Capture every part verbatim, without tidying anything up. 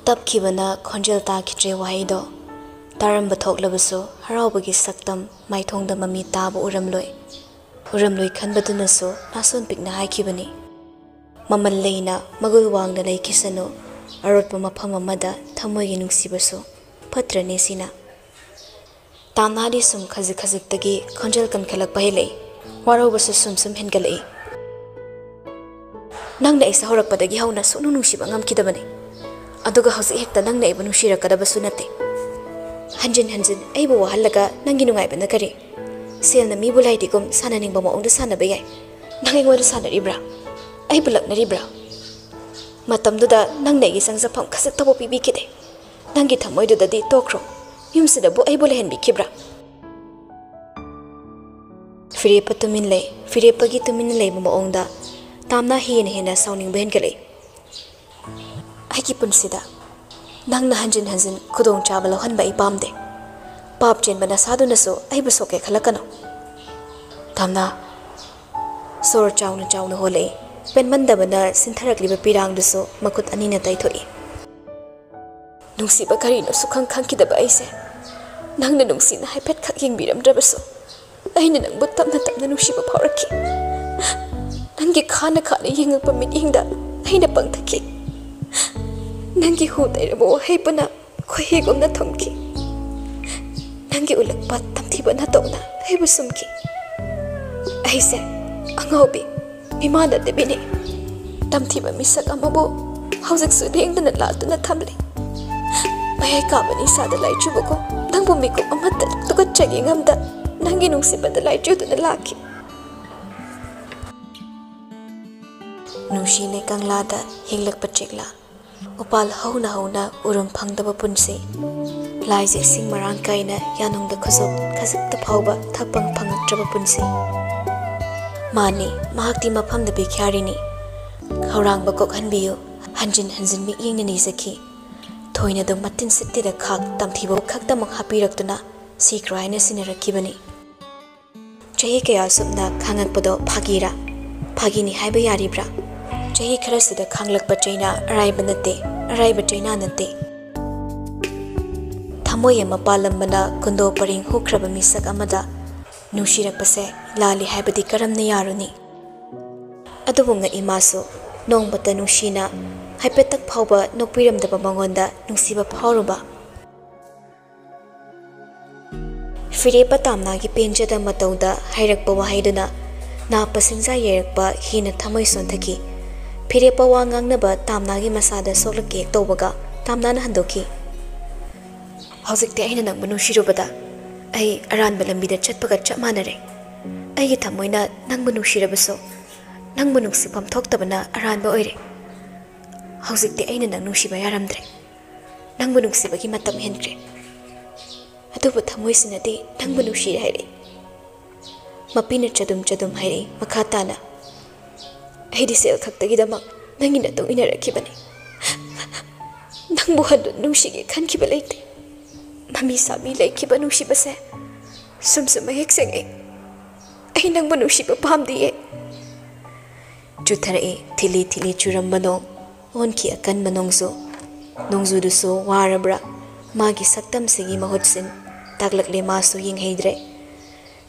ꯇꯞꯈꯤꯕꯅ ꯈꯣꯟꯖꯦꯜ ꯇꯥꯈꯤꯗ꯭ꯔꯦ ꯋꯥꯍꯩꯗꯣ꯫ ꯇꯥꯔꯝꯕ ꯊꯣꯛꯂꯕꯁꯨ ꯍꯔꯥꯎꯕꯒꯤ ꯁꯛꯇꯝ ꯃꯥꯏꯊꯣꯡꯗ ꯃꯃꯤ ꯇꯥꯕ ꯎꯔꯝꯂꯣꯏ꯫ ꯎꯔꯝꯂꯣꯏ ꯈꯟꯕꯗꯨꯅꯁꯨ ꯅꯥꯁꯣꯟ ꯄꯤꯛꯅ ꯍꯥꯏꯈꯤꯕꯅꯤ, "ꯃꯃꯜ ꯂꯩꯅ ꯃꯒꯨꯜ ꯋꯥꯡꯅ ꯂꯩꯈꯤꯁꯅꯨ, ꯑꯔꯣꯠꯄ ꯃꯐꯝ ꯑꯃꯗ ꯊꯃꯣꯏꯒꯤ ꯅꯨꯡꯁꯤꯕꯁꯨ ꯐꯠꯇ꯭ꯔꯅꯤ ꯁꯤꯅ"꯫ ꯇꯥꯝꯅꯥꯗꯤ ꯁꯨꯝ ꯈꯖꯤꯛ ꯈꯖꯤꯛꯇꯒꯤ ꯈꯣꯟꯖꯦꯜ ꯀꯟꯈꯠꯂꯛꯄ ꯍꯦꯜꯂꯛꯏ, ꯋꯥꯔꯧꯕꯁꯨ ꯁꯨꯝ ꯁꯨꯝ ꯍꯦꯟꯒꯠꯂꯛꯏ꯫ "ꯅꯪꯅ ꯑꯩꯁꯦ ꯍꯧꯔꯛꯄꯗꯒꯤ ꯍꯧꯅ ꯁꯨꯡꯅꯨꯡ ꯅꯨꯡꯁꯤꯕ ꯉꯝꯈꯤꯗꯕꯅꯤ, ꯑꯗꯨꯒ ꯍꯧꯖꯤꯛ ꯍꯦꯛꯇ ꯅꯪꯅ ꯑꯩꯕꯨ ꯅꯨꯡꯁꯤꯔꯛꯀꯗꯕꯁꯨ ꯅꯠꯇꯦ꯫ ꯍꯟꯖꯤꯟ ꯍꯟꯖꯤꯟ ꯑꯩꯕꯨ ꯋꯥꯍꯜꯂꯒ ꯅꯪꯒꯤ ꯅꯨꯡꯉꯥꯏꯕꯅ ꯀꯔꯤ? ꯁꯦꯜꯅ ꯃꯤꯕꯨ ꯂꯥꯏꯗꯤꯒꯨꯝ ꯁꯥꯟꯅꯅꯤꯡꯕ ꯃꯑꯣꯡꯗ ꯁꯥꯟꯅꯕ ꯌꯥꯏ, ꯅꯪ ꯑꯩꯉꯣꯟꯗ ꯁꯥꯟꯅꯔꯤꯕ꯭ꯔꯥ? ꯑꯩꯕꯨ ꯂꯛꯅꯔꯤꯕ꯭ꯔꯥ? ꯃꯇꯝꯗꯨꯗ ꯅꯪꯅ ꯑꯩꯒꯤ ꯆꯪꯖꯐꯝ ꯈꯖꯤꯛꯇꯕꯨ ꯄꯤꯕꯤꯈꯤꯗꯦ꯫ ꯅꯪꯒꯤ ꯊꯃꯣꯏꯗꯨꯗꯗꯤ ꯇꯣꯛꯈ꯭ꯔꯣ, ꯌꯨꯝꯁꯤꯗꯕꯨ ꯑꯩꯕꯨ ꯂꯩꯍꯟꯕꯤꯈꯤꯕ꯭ꯔꯥ?" ꯐꯤꯔꯦꯞꯄ ꯇꯨꯃꯤꯟ ꯂꯩ꯫ ꯐꯤꯔꯦꯞꯄꯒꯤ ꯇꯨꯃꯤꯟꯅ ꯂꯩꯕ ꯃꯑꯣꯡꯗ ꯇꯥꯝꯅꯥ ꯍꯦꯟꯅ ꯍꯦꯟꯅ ꯁꯥꯎꯅꯤꯡꯕ ꯍꯦꯟꯒꯠꯂꯛꯏ꯫ "ꯑꯩꯒꯤ ꯄꯨꯟꯁꯤꯗ ꯅꯪꯅ ꯍꯟꯖꯤꯟ ꯍꯟꯖꯤꯟ ꯈꯨꯗꯣꯡꯆꯥꯕ ꯂꯧꯍꯟꯕ ꯑꯩ ꯄꯥꯝꯗꯦ꯫ ꯄꯥꯞ ꯆꯦꯟꯕ ꯅꯁꯥꯗꯨꯅꯁꯨ ꯑꯩꯕꯨ ꯁꯣꯛꯀꯦ ꯈꯜꯂꯛꯀꯅꯨ"꯫ ꯇꯥꯝꯅꯥ ꯁꯣꯔ ꯆꯥꯎꯅ ꯆꯥꯎꯅ ꯍꯣꯜꯂꯛꯏ꯫ ꯄꯦꯟꯃꯟꯗꯕꯅ ꯁꯤꯟꯊꯔꯛꯂꯤꯕ ꯄꯤꯔꯥꯡꯗꯨꯁꯨ ꯃꯈꯨꯠ ꯑꯅꯤꯅ ꯇꯩꯊꯣꯛꯏ꯫ "ꯅꯨꯡꯁꯤꯕ ꯀꯔꯤꯅꯣ ꯁꯨꯈꯪ ꯈꯪꯈꯤꯗꯕ ꯑꯩꯁꯦ ꯅꯪꯅ ꯅꯨꯡꯁꯤꯅ ꯍꯥꯏꯐꯦꯠꯈꯛ ꯌꯦꯡꯕꯤꯔꯝꯗ꯭ꯔꯕꯁꯨ, ꯑꯩꯅ ꯅꯪꯕꯨ ꯇꯞꯅ ꯇꯞꯅ ꯅꯨꯡꯁꯤꯕ ꯐꯥꯎꯔꯛꯈꯤ꯫ ꯅꯪꯒꯤ ꯈꯥꯅ ꯈꯥꯅ ꯌꯦꯡꯉꯛꯄ ꯃꯤꯠꯌꯦꯡꯗ ꯑꯩꯅ ꯄꯪꯊꯈꯤ꯫ ꯅꯪꯒꯤ ꯍꯨ ꯇꯩꯔꯕ ꯋꯥꯍꯩ ꯄꯨꯝꯅ ꯈꯣꯏꯍꯤꯒꯨꯝꯅ ꯊꯨꯝꯈꯤ꯫ ꯅꯪꯒꯤ ꯎꯠꯂꯛꯄ ꯇꯝꯊꯤꯕ ꯅꯥꯇꯣꯛꯅ ꯑꯩꯕꯨ ꯁꯨꯝꯈꯤ꯫ ꯑꯩꯁꯦ ꯑꯉꯥꯎꯕꯤ, ꯃꯤꯃꯥꯟꯅꯗꯕꯤꯅꯤ꯫ ꯇꯝꯊꯤꯕ ꯃꯤꯁꯛ ꯑꯃꯕꯨ ꯍꯧꯖꯤꯛꯁꯨ ꯂꯦꯡꯗꯅ ꯂꯥꯠꯇꯨꯅ ꯊꯝꯂꯤ꯫ ꯃꯌꯥꯏ ꯀꯥꯕ ꯅꯤꯁꯥꯗ ꯂꯥꯏꯆꯨꯕꯒꯨꯝ ꯅꯪꯕꯨ ꯃꯤꯀꯨꯞ ꯑꯃꯠꯇ ꯇꯨꯀꯠꯆꯒꯦ ꯉꯝꯗ ꯅꯪꯒꯤ ꯅꯨꯡꯁꯤꯕꯗ ꯂꯥꯏꯆꯨꯗꯨꯅ ꯂꯥꯛꯈꯤ"꯫ ꯅꯨꯡꯁꯤ ꯂꯩꯀꯪꯂꯥꯗ ꯍꯤꯡꯂꯛꯄ ꯆꯦꯛꯂꯥ꯫ ꯎꯄꯥꯜ ꯍꯧꯅ ꯍꯧꯅ ꯎꯔꯨꯝ ꯐꯪꯗꯕ ꯄꯨꯟꯁꯤ꯫ ꯂꯥꯏꯁꯦ ꯏꯁꯤꯡ ꯃꯔꯥꯡ ꯀꯥꯏꯅ ꯌꯥꯅꯨꯡꯗ ꯈꯨꯖꯣꯞ ꯈꯖꯤꯛꯇ ꯐꯥꯎꯕ ꯊꯛꯄ ꯐꯪꯉꯛꯇ꯭ꯔꯕ ꯄꯨꯟꯁꯤ꯫ ꯃꯥꯅꯤ, ꯃꯍꯥꯛꯇꯤ ꯃꯐꯝꯗ ꯚꯤꯈ꯭ꯌꯥꯔꯤꯅꯤ꯫ ꯈꯧꯔꯥꯡꯕ ꯀꯣꯛꯍꯟꯕꯤꯌꯨ꯫ ꯍꯟꯖꯤꯟ ꯍꯟꯖꯤꯟ ꯃꯤꯠꯌꯦꯡꯅ ꯅꯤꯖꯈꯤ꯫ ꯊꯣꯏꯅꯗꯨꯝ ꯃꯇꯤꯟ ꯁꯤꯠꯇꯤꯗ ꯈꯥꯛ ꯇꯝꯊꯤꯕ ꯈꯛꯇꯃꯛ ꯍꯥꯞꯄꯤꯔꯛꯇꯨꯅ ꯁꯤꯈ꯭ꯔꯣ ꯍꯥꯏꯅ ꯁꯤꯟꯅꯔꯛꯈꯤꯕꯅꯤ꯫ ꯆꯍꯤ ꯀꯌꯥ ꯁꯨꯞꯅ ꯈꯥꯡꯉꯛꯄꯗꯣ ꯐꯥꯒꯤꯔꯥ? ꯐꯥꯒꯤꯅꯤ ꯍꯥꯏꯕ ꯌꯥꯔꯤꯕ꯭ꯔꯥ? ꯆꯍꯤ ꯈꯔꯁꯤꯗ ꯈꯥꯡꯂꯛꯄ ꯆꯩꯅꯥ ꯑꯔꯥꯏꯕ ꯅꯠꯇꯦ꯫ ꯑꯔꯥꯏꯕ ꯆꯩꯅꯥ ꯅꯠꯇꯦ꯫ ꯊꯃꯣꯏ ꯑꯃ ꯄꯥꯜꯂꯝꯕꯅ ꯀꯨꯟꯗꯣ ꯄꯔꯦꯡ ꯍꯨꯈ꯭ꯔꯕ ꯃꯤꯁꯛ ꯑꯃꯗ ꯅꯨꯡꯁꯤꯔꯛꯄꯁꯦ ꯂꯥꯜꯂꯤ ꯍꯥꯏꯕꯗꯤ ꯀꯔꯝꯅ ꯌꯥꯔꯨꯅꯤ? ꯑꯗꯨꯕꯨ ꯉꯛꯏ ꯃꯥꯁꯨ, ꯅꯣꯡꯃꯇ ꯅꯨꯡꯁꯤꯅ ꯍꯥꯏꯐꯦꯠꯇꯪ ꯐꯥꯎꯕ ꯅꯣꯛꯄꯤꯔꯝꯗꯕ ꯃꯉꯣꯟꯗ ꯅꯨꯡꯁꯤꯕ ꯐꯥꯎꯔꯨꯕ꯫ ꯐꯤꯔꯦꯞꯄ ꯇꯥꯝꯅꯥꯒꯤ ꯄꯦꯟꯖꯗ ꯃꯇꯧꯗ ꯍꯥꯏꯔꯛꯄ ꯋꯥꯍꯩꯗꯨꯅ ꯅꯥꯞꯄ ꯁꯤꯡꯖꯥ ꯌꯩꯔꯛꯄ ꯍꯦꯟꯅ ꯊꯃꯣꯏ ꯁꯣꯟꯊꯈꯤ꯫ ꯐꯤꯔꯦꯞꯄ ꯋꯥ ꯉꯥꯡꯅꯕ ꯇꯥꯝꯅꯥꯒꯤ ꯃꯁꯥꯗ ꯁꯣꯛꯂꯛꯀꯦ ꯇꯧꯕꯒ ꯇꯥꯝꯅꯥꯅ ꯍꯟꯗꯣꯛꯈꯤ꯫ "ꯍꯧꯖꯤꯛꯇꯤ ꯑꯩꯅ ꯅꯪꯕꯨ ꯅꯨꯡꯁꯤꯔꯨꯕꯗ ꯑꯩ ꯑꯔꯥꯟꯕ ꯂꯝꯕꯤꯗ ꯆꯠꯄꯒ ꯆꯞ ꯃꯥꯟꯅꯔꯦ꯫ ꯑꯩꯒꯤ ꯊꯃꯣꯏꯅ ꯅꯪꯕꯨ ꯅꯨꯡꯁꯤꯔꯕꯁꯨ, ꯅꯪꯕꯨ ꯅꯨꯡꯁꯤꯐꯝ ꯊꯣꯛꯇꯕꯅ ꯑꯔꯥꯟꯕ ꯑꯣꯏꯔꯦ꯫ ꯍꯧꯖꯤꯛꯇꯤ ꯑꯩꯅ ꯅꯪ ꯅꯨꯡꯁꯤꯕ ꯌꯥꯔꯝꯗ꯭ꯔꯦ꯫ ꯅꯪꯕꯨ ꯅꯨꯡꯁꯤꯕꯒꯤ ꯃꯇꯝ ꯍꯦꯟꯈ꯭ꯔꯦ꯫" ꯑꯗꯨꯕꯨ ꯊꯃꯣꯏꯁꯤꯅꯗꯤ ꯅꯪꯕꯨ ꯅꯨꯡꯁꯤꯔꯦ ꯍꯥꯏꯔꯛꯏ꯫ ꯃꯄꯤꯅ ꯆꯗꯨꯝ ꯆꯗꯨꯝ ꯍꯥꯏꯔꯛꯏ ꯃꯈꯥ ꯇꯥꯅ, "ꯑꯩꯗꯤ ꯁꯦꯜ ꯈꯛꯇꯒꯤꯗꯃꯛ ꯅꯪꯒꯤ ꯅꯇꯨꯡ ꯏꯟꯅꯔꯛꯈꯤꯕꯅꯤ꯫ ꯅꯪꯕꯨ ꯍꯟꯗꯨꯅ ꯅꯨꯡꯁꯤꯒꯦ ꯈꯟꯈꯤꯕ ꯂꯩꯇꯦ꯫ ꯃꯃꯤ ꯁꯥꯃꯤ ꯂꯩꯈꯤꯕ ꯅꯨꯡꯁꯤꯕꯁꯦ ꯁꯨꯝ ꯁꯨꯝ ꯃꯌꯦꯛ ꯁꯦꯡꯉꯦ꯫ ꯑꯩ ꯅꯪꯕꯨ ꯅꯨꯡꯁꯤꯕ ꯄꯥꯝꯗꯤꯌꯦ꯫" ꯆꯨꯊꯔꯛꯏ ꯊꯤꯂꯤ ꯊꯤꯂꯤ ꯆꯨꯔꯝꯕ ꯅꯣꯡ, ꯑꯣꯟꯈꯤ ꯑꯀꯟꯕ ꯅꯣꯡꯖꯨ꯫ ꯅꯣꯡꯖꯨꯗꯨꯁꯨ ꯋꯥꯔꯕ꯭ꯔꯥ? ꯃꯥꯒꯤ ꯁꯛꯇꯝꯁꯤꯒꯤ ꯃꯍꯨꯠ ꯁꯤꯟ ꯇꯥꯛꯂꯛꯂꯦ, ꯃꯥꯁꯨ ꯌꯦꯡꯍꯩꯗ꯭ꯔꯦ꯫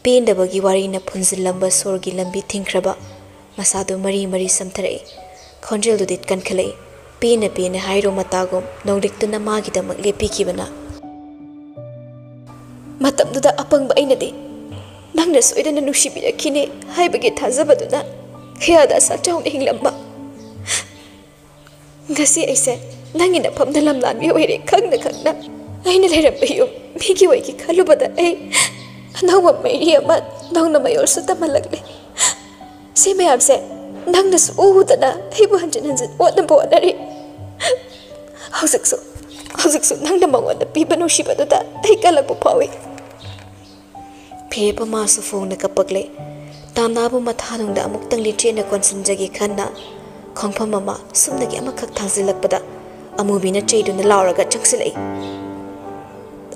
ꯄꯦꯟꯗꯕꯒꯤ ꯋꯥꯔꯤꯅ ꯐꯨꯟꯖꯤꯜꯂꯝꯕ ꯁꯣꯔꯒꯤ ꯂꯝꯕꯤ ꯊꯤꯡꯈ꯭ꯔꯕ꯫ ꯃꯁꯥꯗꯨ ꯃꯔꯤ ꯃꯔꯤ ꯁꯝꯊꯔꯛꯏ꯫ ꯈꯣꯟꯖꯦꯜꯗꯨꯗꯤ ꯀꯟꯈꯠꯂꯛꯏ꯫ "ꯄꯦꯟꯅ ꯄꯦꯟꯅ ꯍꯥꯏꯔꯣ" ꯃꯇꯥꯒꯨꯝ ꯅꯣꯡꯂꯤꯛꯇꯨꯅ ꯃꯥꯒꯤꯗꯃꯛ ꯂꯦꯞꯄꯤꯈꯤꯕꯅ꯫ ꯃꯇꯝꯗꯨꯗ ꯑꯄꯪꯕ ꯑꯩꯅꯗꯤ ꯅꯪꯅ ꯁꯣꯏꯗꯅ ꯅꯨꯡꯁꯤꯕꯤꯔꯛꯈꯤꯅꯤ ꯍꯥꯏꯕꯒꯤ ꯊꯥꯖꯕꯗꯨꯅ ꯀꯌꯥꯗ ꯑꯁꯥ ꯆꯥꯎꯅ ꯍꯤꯡꯂꯝꯕ꯫ ꯉꯁꯤ ꯑꯩꯁꯦ ꯅꯪꯒꯤ ꯅꯐꯝꯗ ꯂꯝꯂꯥꯟꯕꯤ ꯑꯣꯏꯔꯦ ꯈꯪꯅ ꯈꯪꯅ꯫ ꯑꯩꯅ ꯂꯩꯔꯝꯕ ꯌꯨꯝ ꯃꯤꯒꯤ ꯑꯣꯏꯒꯦ ꯈꯜꯂꯨꯕꯗ ꯑꯩ ꯑꯅꯧꯕ ꯃꯩꯔꯤ ꯑꯃ ꯅꯧꯅ ꯃꯌꯣꯜꯁꯨ ꯇꯝꯍꯜꯂꯛꯂꯦ꯫ ꯁꯤ ꯃꯌꯥꯝꯁꯦ ꯅꯪꯅꯁꯨ ꯎꯗꯅ ꯑꯩꯕꯨ ꯍꯟꯖꯤꯟ ꯍꯟꯖꯤꯟ ꯑꯣꯠꯅꯕ ꯍꯣꯠꯅꯔꯤ꯫ ꯍꯧꯖꯤꯛꯁꯨ, ꯍꯧꯖꯤꯛꯁꯨ ꯅꯪꯅ ꯃꯉꯣꯟꯗ ꯄꯤꯕ ꯅꯨꯡꯁꯤꯕꯗꯨꯗ ꯑꯩ ꯀꯜꯂꯛꯄ ꯐꯥꯎꯏ꯫ ꯐꯤꯔꯦꯞꯄ ꯃꯥꯁꯨ ꯐꯣꯡꯅ ꯀꯞꯄꯛꯂꯦ꯫ ꯇꯥꯝꯅꯥꯕꯨ ꯃꯊꯥꯅꯨꯡꯗ ꯑꯃꯨꯛꯇꯪ ꯂꯤꯆꯦꯠꯅ ꯀꯣꯟꯁꯤꯟꯖꯒꯦ ꯈꯟꯅ ꯈꯣꯡꯐꯝ ꯑꯃ ꯁꯨꯞꯅꯒꯤ ꯑꯃꯈꯛ ꯊꯥꯡꯖꯤꯜꯂꯛꯄꯗ ꯑꯃꯨꯕꯤꯅ ꯆꯩꯗꯨꯅ ꯂꯥꯎꯔꯒ ꯆꯪꯁꯤꯜꯂꯛꯏ꯫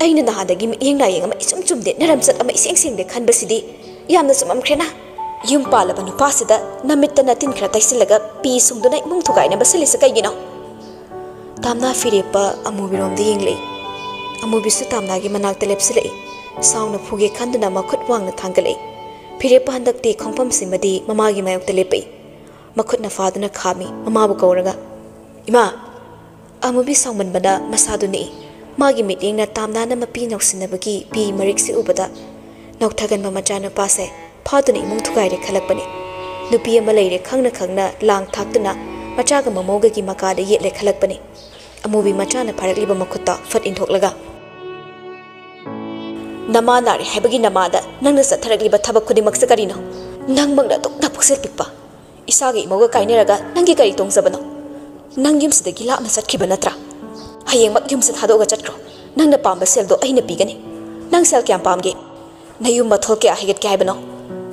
"ꯑꯩꯅ ꯅꯍꯥꯟꯗꯒꯤ ꯃꯤꯠꯌꯦꯡ ꯅꯥꯌꯦꯡ ꯑꯃ ꯏꯆꯨꯝ ꯆꯨꯝꯗꯦ, ꯅꯔꯝꯆꯠ ꯑꯃ ꯏꯁꯦꯡ ꯁꯦꯡꯗꯦ ꯈꯟꯕꯁꯤꯗꯤ ꯌꯥꯝꯅ ꯆꯨꯝꯃꯝꯈ꯭ꯔꯦꯅ꯫ ꯌꯨꯝ ꯄꯥꯜꯂꯕ ꯅꯨꯄꯥꯁꯤꯗ ꯅꯃꯤꯠꯇ ꯅꯇꯤꯟ ꯈꯔ ꯇꯩꯁꯤꯜꯂꯒ ꯄꯤ ꯁꯨꯡꯗꯨꯅ ꯏꯃꯨꯡ ꯊꯨꯒꯥꯏꯅꯕ ꯁꯤꯜꯂꯤꯁꯤ ꯀꯩꯒꯤꯅꯣ?" ꯇꯥꯝꯅꯥ ꯐꯤꯔꯦꯞꯄ ꯑꯃꯨꯕꯤꯔꯣꯝꯗ ꯌꯦꯡꯂꯛꯏ꯫ ꯑꯃꯨꯕꯤꯁꯨ ꯇꯥꯝꯅꯥꯒꯤ ꯃꯅꯥꯛꯇ ꯂꯦꯞꯁꯤꯜꯂꯛꯏ꯫ ꯁꯥꯎꯅ ꯐꯨꯒꯦ ꯈꯟꯗꯨꯅ ꯃꯈꯨꯠ ꯋꯥꯡꯅ ꯊꯥꯡꯒꯠꯂꯛꯏ꯫ ꯐꯤꯔꯦꯞꯄ ꯍꯟꯗꯛꯇꯤ ꯈꯣꯡꯐꯝꯁꯤꯃꯗꯤ ꯃꯃꯥꯒꯤ ꯃꯥꯌꯣꯛꯇ ꯂꯦꯞꯄꯛꯏ꯫ ꯃꯈꯨꯠꯅ ꯐꯥꯗꯨꯅ ꯈꯥꯝꯃꯤ, ꯃꯃꯥꯕꯨ ꯀꯧꯔꯒ, "ꯏꯃꯥ!" ꯑꯃꯨꯕꯤ ꯁꯥꯎꯃꯟꯕꯅ ꯃꯁꯥꯗꯨ ꯅꯤꯛꯏ꯫ ꯃꯥꯒꯤ ꯃꯤꯠꯌꯦꯡꯅ ꯇꯥꯝꯅꯥꯅ ꯃꯄꯤ ꯅꯧꯁꯤꯟꯅꯕꯒꯤ ꯄꯤ ꯃꯔꯤꯛꯁꯤ ꯎꯕꯗ, ꯅꯧꯊꯒꯟꯕ ꯃꯆꯥꯅꯨꯄꯥꯁꯦ ꯐꯥꯗꯨꯅ ꯏꯃꯨꯡ ꯊꯨꯒꯥꯏꯔꯦ ꯈꯜꯂꯛꯄꯅꯤ꯫ ꯅꯨꯄꯤ ꯑꯃ ꯂꯩꯔꯦ ꯈꯪꯅ ꯈꯪꯅ ꯂꯥꯡ ꯊꯥꯛꯇꯨꯅ ꯃꯆꯥꯒ ꯃꯃꯧꯒꯒꯤ ꯃꯀꯥꯗ ꯌꯦꯠꯂꯦ ꯈꯜꯂꯛꯄꯅꯤ꯫ ꯑꯃꯨꯕꯤ ꯃꯆꯥꯅ ꯐꯥꯔꯛꯂꯤꯕ ꯃꯈꯨꯠꯇ ꯐꯠ ꯏꯟꯊꯣꯛꯂꯒ, "ꯅꯃꯥ ꯅꯥꯔꯦ ꯍꯥꯏꯕꯒꯤ ꯅꯃꯥꯗ ꯅꯪꯅ ꯆꯠꯊꯔꯛꯂꯤꯕ ꯊꯕꯛ ꯈꯨꯗꯤꯡꯃꯛꯁꯦ ꯀꯔꯤꯅꯣ? ꯅꯪꯃꯛꯅ ꯑꯗꯨꯛꯅ ꯄꯨꯛꯆꯦꯜ ꯄꯤꯛꯄ꯫ ꯏꯁꯥꯒ ꯏꯃꯧꯒ ꯀꯥꯏꯅꯔꯒ ꯅꯪꯒꯤ ꯀꯔꯤ ꯇꯣꯡꯖꯕꯅꯣ? ꯅꯪ ꯌꯨꯝꯁꯤꯗꯒꯤ ꯂꯥꯞꯅ ꯆꯠꯈꯤꯕ ꯅꯠꯇ꯭ꯔꯥ? ꯍꯌꯦꯡꯃꯛ ꯌꯨꯝꯁꯦ ꯊꯥꯗꯣꯛꯑꯒ ꯆꯠꯈ꯭ꯔꯣ꯫ ꯅꯪꯅ ꯄꯥꯝꯕ ꯁꯦꯜꯗꯣ ꯑꯩꯅ ꯄꯤꯒꯅꯤ꯫ ꯅꯪ ꯁꯦꯜ ꯀꯌꯥꯝ ꯄꯥꯝꯒꯦ? ꯅꯌꯨꯝ ꯃꯊꯣꯜ ꯀꯌꯥ ꯍꯩꯒꯠꯀꯦ ꯍꯥꯏꯕꯅꯣ?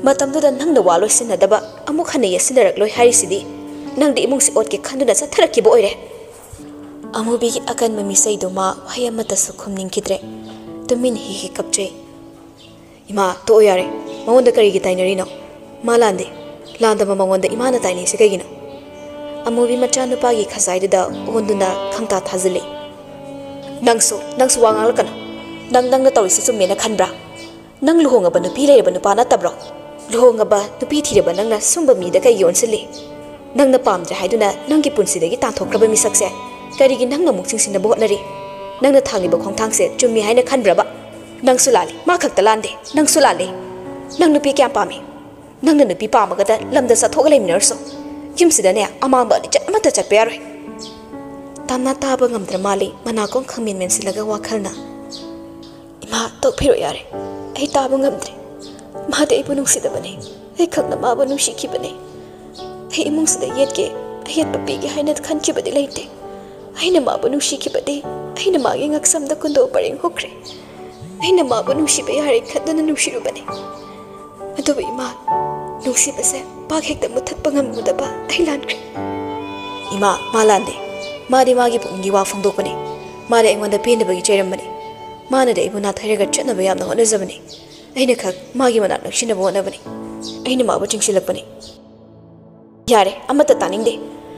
ꯃꯇꯝꯗꯨꯗ ꯅꯪꯅ ꯋꯥ ꯂꯣꯏꯁꯤꯟꯅꯗꯕ ꯑꯃꯨꯛ ꯍꯟꯅ ꯌꯦꯠꯁꯤꯟꯅꯔꯛꯂꯣꯏ ꯍꯥꯏꯔꯤꯁꯤꯗꯤ꯫ ꯅꯪꯗꯤ ꯏꯃꯨꯡꯁꯤ ꯑꯣꯠꯀꯦ ꯈꯟꯗꯨꯅ ꯆꯠꯊꯔꯛꯈꯤꯕ ꯑꯣꯏꯔꯦ꯫" ꯑꯃꯨꯕꯤꯒꯤ ꯑꯀꯟꯕ ꯃꯤꯁꯩꯗꯨ ꯃꯥ ꯋꯥꯍꯩ ꯑꯃꯠꯇꯁꯨ ꯈꯨꯝꯅꯤꯡꯈꯤꯗ꯭ꯔꯦ꯫ ꯇꯨꯃꯤꯟ ꯍꯤ ꯍꯤ ꯀꯞꯆꯩ꯫ "ꯏꯃꯥ, ꯇꯣꯛꯑꯣ ꯌꯥꯔꯦ꯫ ꯃꯉꯣꯟꯗ ꯀꯔꯤꯒꯤ ꯇꯥꯏꯅꯔꯤꯅꯣ? ꯃꯥ ꯂꯥꯟꯗꯦ꯫ ꯂꯥꯟꯗꯕ ꯃꯉꯣꯟꯗ ꯏꯃꯥꯅ ꯇꯥꯏꯅꯩꯁꯦ ꯀꯩꯒꯤꯅꯣ?" ꯑꯃꯨꯕꯤ ꯃꯆꯥꯅꯨꯄꯥꯒꯤ ꯈꯖꯥꯏꯗꯨꯗ ꯑꯣꯟꯗꯨꯅ ꯈꯪꯇꯥ ꯊꯥꯖꯤꯜꯂꯤ꯫ "ꯅꯪꯁꯨ, ꯅꯪꯁꯨ ꯋꯥ ꯉꯥꯡꯂꯛꯀꯅꯨ꯫ ꯅꯪ, ꯅꯪꯅ ꯇꯧꯔꯤꯁꯤ ꯆꯨꯝꯃꯦꯅ ꯈꯟꯕ꯭ꯔꯥ? ꯅꯪ ꯂꯨꯍꯣꯡꯉꯕ ꯅꯨꯄꯤ ꯂꯩꯔꯕ ꯅꯨꯄꯥ ꯅꯠꯇꯕ꯭ꯔꯣ? ꯂꯨꯍꯣꯡꯉꯕ ꯅꯨꯄꯤ ꯊꯤꯔꯕ ꯅꯪꯅ ꯁꯨꯝꯕ ꯃꯤꯗ ꯀꯩꯒꯤ ꯑꯣꯟꯁꯤꯜꯂꯤ? ꯅꯪꯅ ꯄꯥꯝꯗ꯭ꯔꯦ ꯍꯥꯏꯗꯨꯅ ꯅꯪꯒꯤ ꯄꯨꯟꯁꯤꯗꯒꯤ ꯇꯥꯟꯊꯣꯛꯈ꯭ꯔꯕ ꯃꯤꯁꯛꯁꯦ ꯀꯔꯤꯒꯤ ꯅꯪꯅ ꯑꯃꯨꯛ ꯆꯤꯡꯁꯤꯟꯅꯕ ꯍꯣꯠꯅꯔꯤ? ꯅꯪꯅ ꯊꯥꯡꯂꯤꯕ ꯈꯣꯡꯊꯥꯡꯁꯦ ꯆꯨꯝꯃꯤ ꯍꯥꯏꯅ ꯈꯟꯕ꯭ꯔꯕ?" "ꯅꯪꯁꯨ ꯂꯥꯜꯂꯤ, ꯃꯥ ꯈꯛꯇ ꯂꯥꯟꯗꯦ, ꯅꯪꯁꯨ ꯂꯥꯜꯂꯤ꯫ ꯅꯪ ꯅꯨꯄꯤ ꯀꯌꯥꯝ ꯄꯥꯝꯃꯤ? ꯅꯪꯅ ꯅꯨꯄꯤ ꯄꯥꯝꯃꯒꯗ ꯂꯝꯗ ꯆꯠꯊꯣꯛꯑꯒ ꯂꯩꯃꯤꯟꯅꯔꯁꯨ꯫ ꯌꯨꯝꯁꯤꯗꯅꯦ ꯑꯃꯥꯡꯕ ꯂꯤꯆꯠ ꯑꯃꯠꯇ ꯆꯠꯄ ꯌꯥꯔꯣꯏ꯫" ꯇꯥꯝꯅꯥ ꯇꯥꯕ ꯉꯝꯗ꯭ꯔ ꯃꯥꯜꯂꯤ, ꯃꯅꯥꯀꯣꯡ ꯈꯪꯃꯦꯟ ꯃꯦꯟꯁꯤꯜꯂꯒ ꯋꯥꯈꯜꯅ, "ꯏꯃꯥ, ꯇꯣꯛꯄꯤꯔꯣ ꯌꯥꯔꯦ꯫ ꯑꯩ ꯇꯥꯕ ꯉꯝꯗ꯭ꯔꯦ꯫ ꯃꯥꯗꯤ ꯑꯩꯕꯨ ꯅꯨꯡꯁꯤꯗꯕꯅꯦ꯫ ꯑꯩ ꯈꯛꯅ ꯃꯥꯕꯨ ꯅꯨꯡꯁꯤꯈꯤꯕꯅꯦ꯫ ꯑꯩ ꯏꯃꯨꯡꯁꯤꯗ ꯌꯦꯠꯀꯦ, ꯑꯌꯦꯠꯄ ꯄꯤꯒꯦ ꯍꯥꯏꯅ ꯈꯟꯈꯤꯕꯗꯤ ꯂꯩꯇꯦ꯫ ꯑꯩꯅ ꯃꯥꯕꯨ ꯅꯨꯡꯁꯤꯈꯤꯕꯗꯤ ꯑꯩꯅ ꯃꯥꯒꯤ ꯉꯛꯁꯝꯗ ꯀꯨꯟꯗꯣ ꯄꯔꯦꯡ ꯍꯨꯛꯈ꯭ꯔꯦ꯫ ꯑꯩꯅ ꯃꯥꯕꯨ ꯅꯨꯡꯁꯤꯕ ꯌꯥꯔꯦ ꯈꯟꯗꯨꯅ ꯅꯨꯡꯁꯤꯔꯨꯕꯅꯦ꯫ ꯑꯗꯨꯕꯨ ꯏꯃꯥ, ꯅꯨꯡꯁꯤꯕꯁꯦ ꯄꯥꯛ ꯍꯦꯛꯇ ꯃꯨꯊꯠꯄ ꯉꯝꯒꯗꯕ ꯑꯩ ꯂꯥꯟꯈ꯭ꯔꯦ꯫" "ꯏꯃꯥ, ꯃꯥ ꯂꯥꯟꯗꯦ꯫ ꯃꯥꯗꯤ ꯃꯥꯒꯤ ꯄꯨꯛꯅꯤꯡꯒꯤ ꯋꯥ ꯐꯣꯡꯗꯣꯛꯄꯅꯦ꯫ ꯃꯥꯗꯤ ꯑꯩꯉꯣꯟꯗ ꯄꯦꯟꯗꯕꯒꯤ ꯆꯩꯔꯝꯕꯅꯦ꯫ ꯃꯥꯅꯗꯤ ꯑꯩꯕꯨ ꯅꯥꯊꯩꯔꯒ ꯆꯠꯅꯕ ꯌꯥꯝꯅ ꯍꯣꯠꯅꯖꯕꯅꯦ꯫ ꯑꯩꯅ ꯈꯛ ꯃꯥꯒꯤ ꯃꯅꯥꯛ ꯅꯛꯁꯤꯟꯅꯕ ꯍꯣꯠꯅꯕꯅꯦ꯫ ꯑꯩꯅ ꯃꯥꯕꯨ ꯆꯤꯡꯁꯤꯜꯂꯛꯄꯅꯦ꯫" "ꯌꯥꯔꯦ, ꯑꯃꯠꯇ ꯇꯥꯅꯤꯡꯗꯦ꯫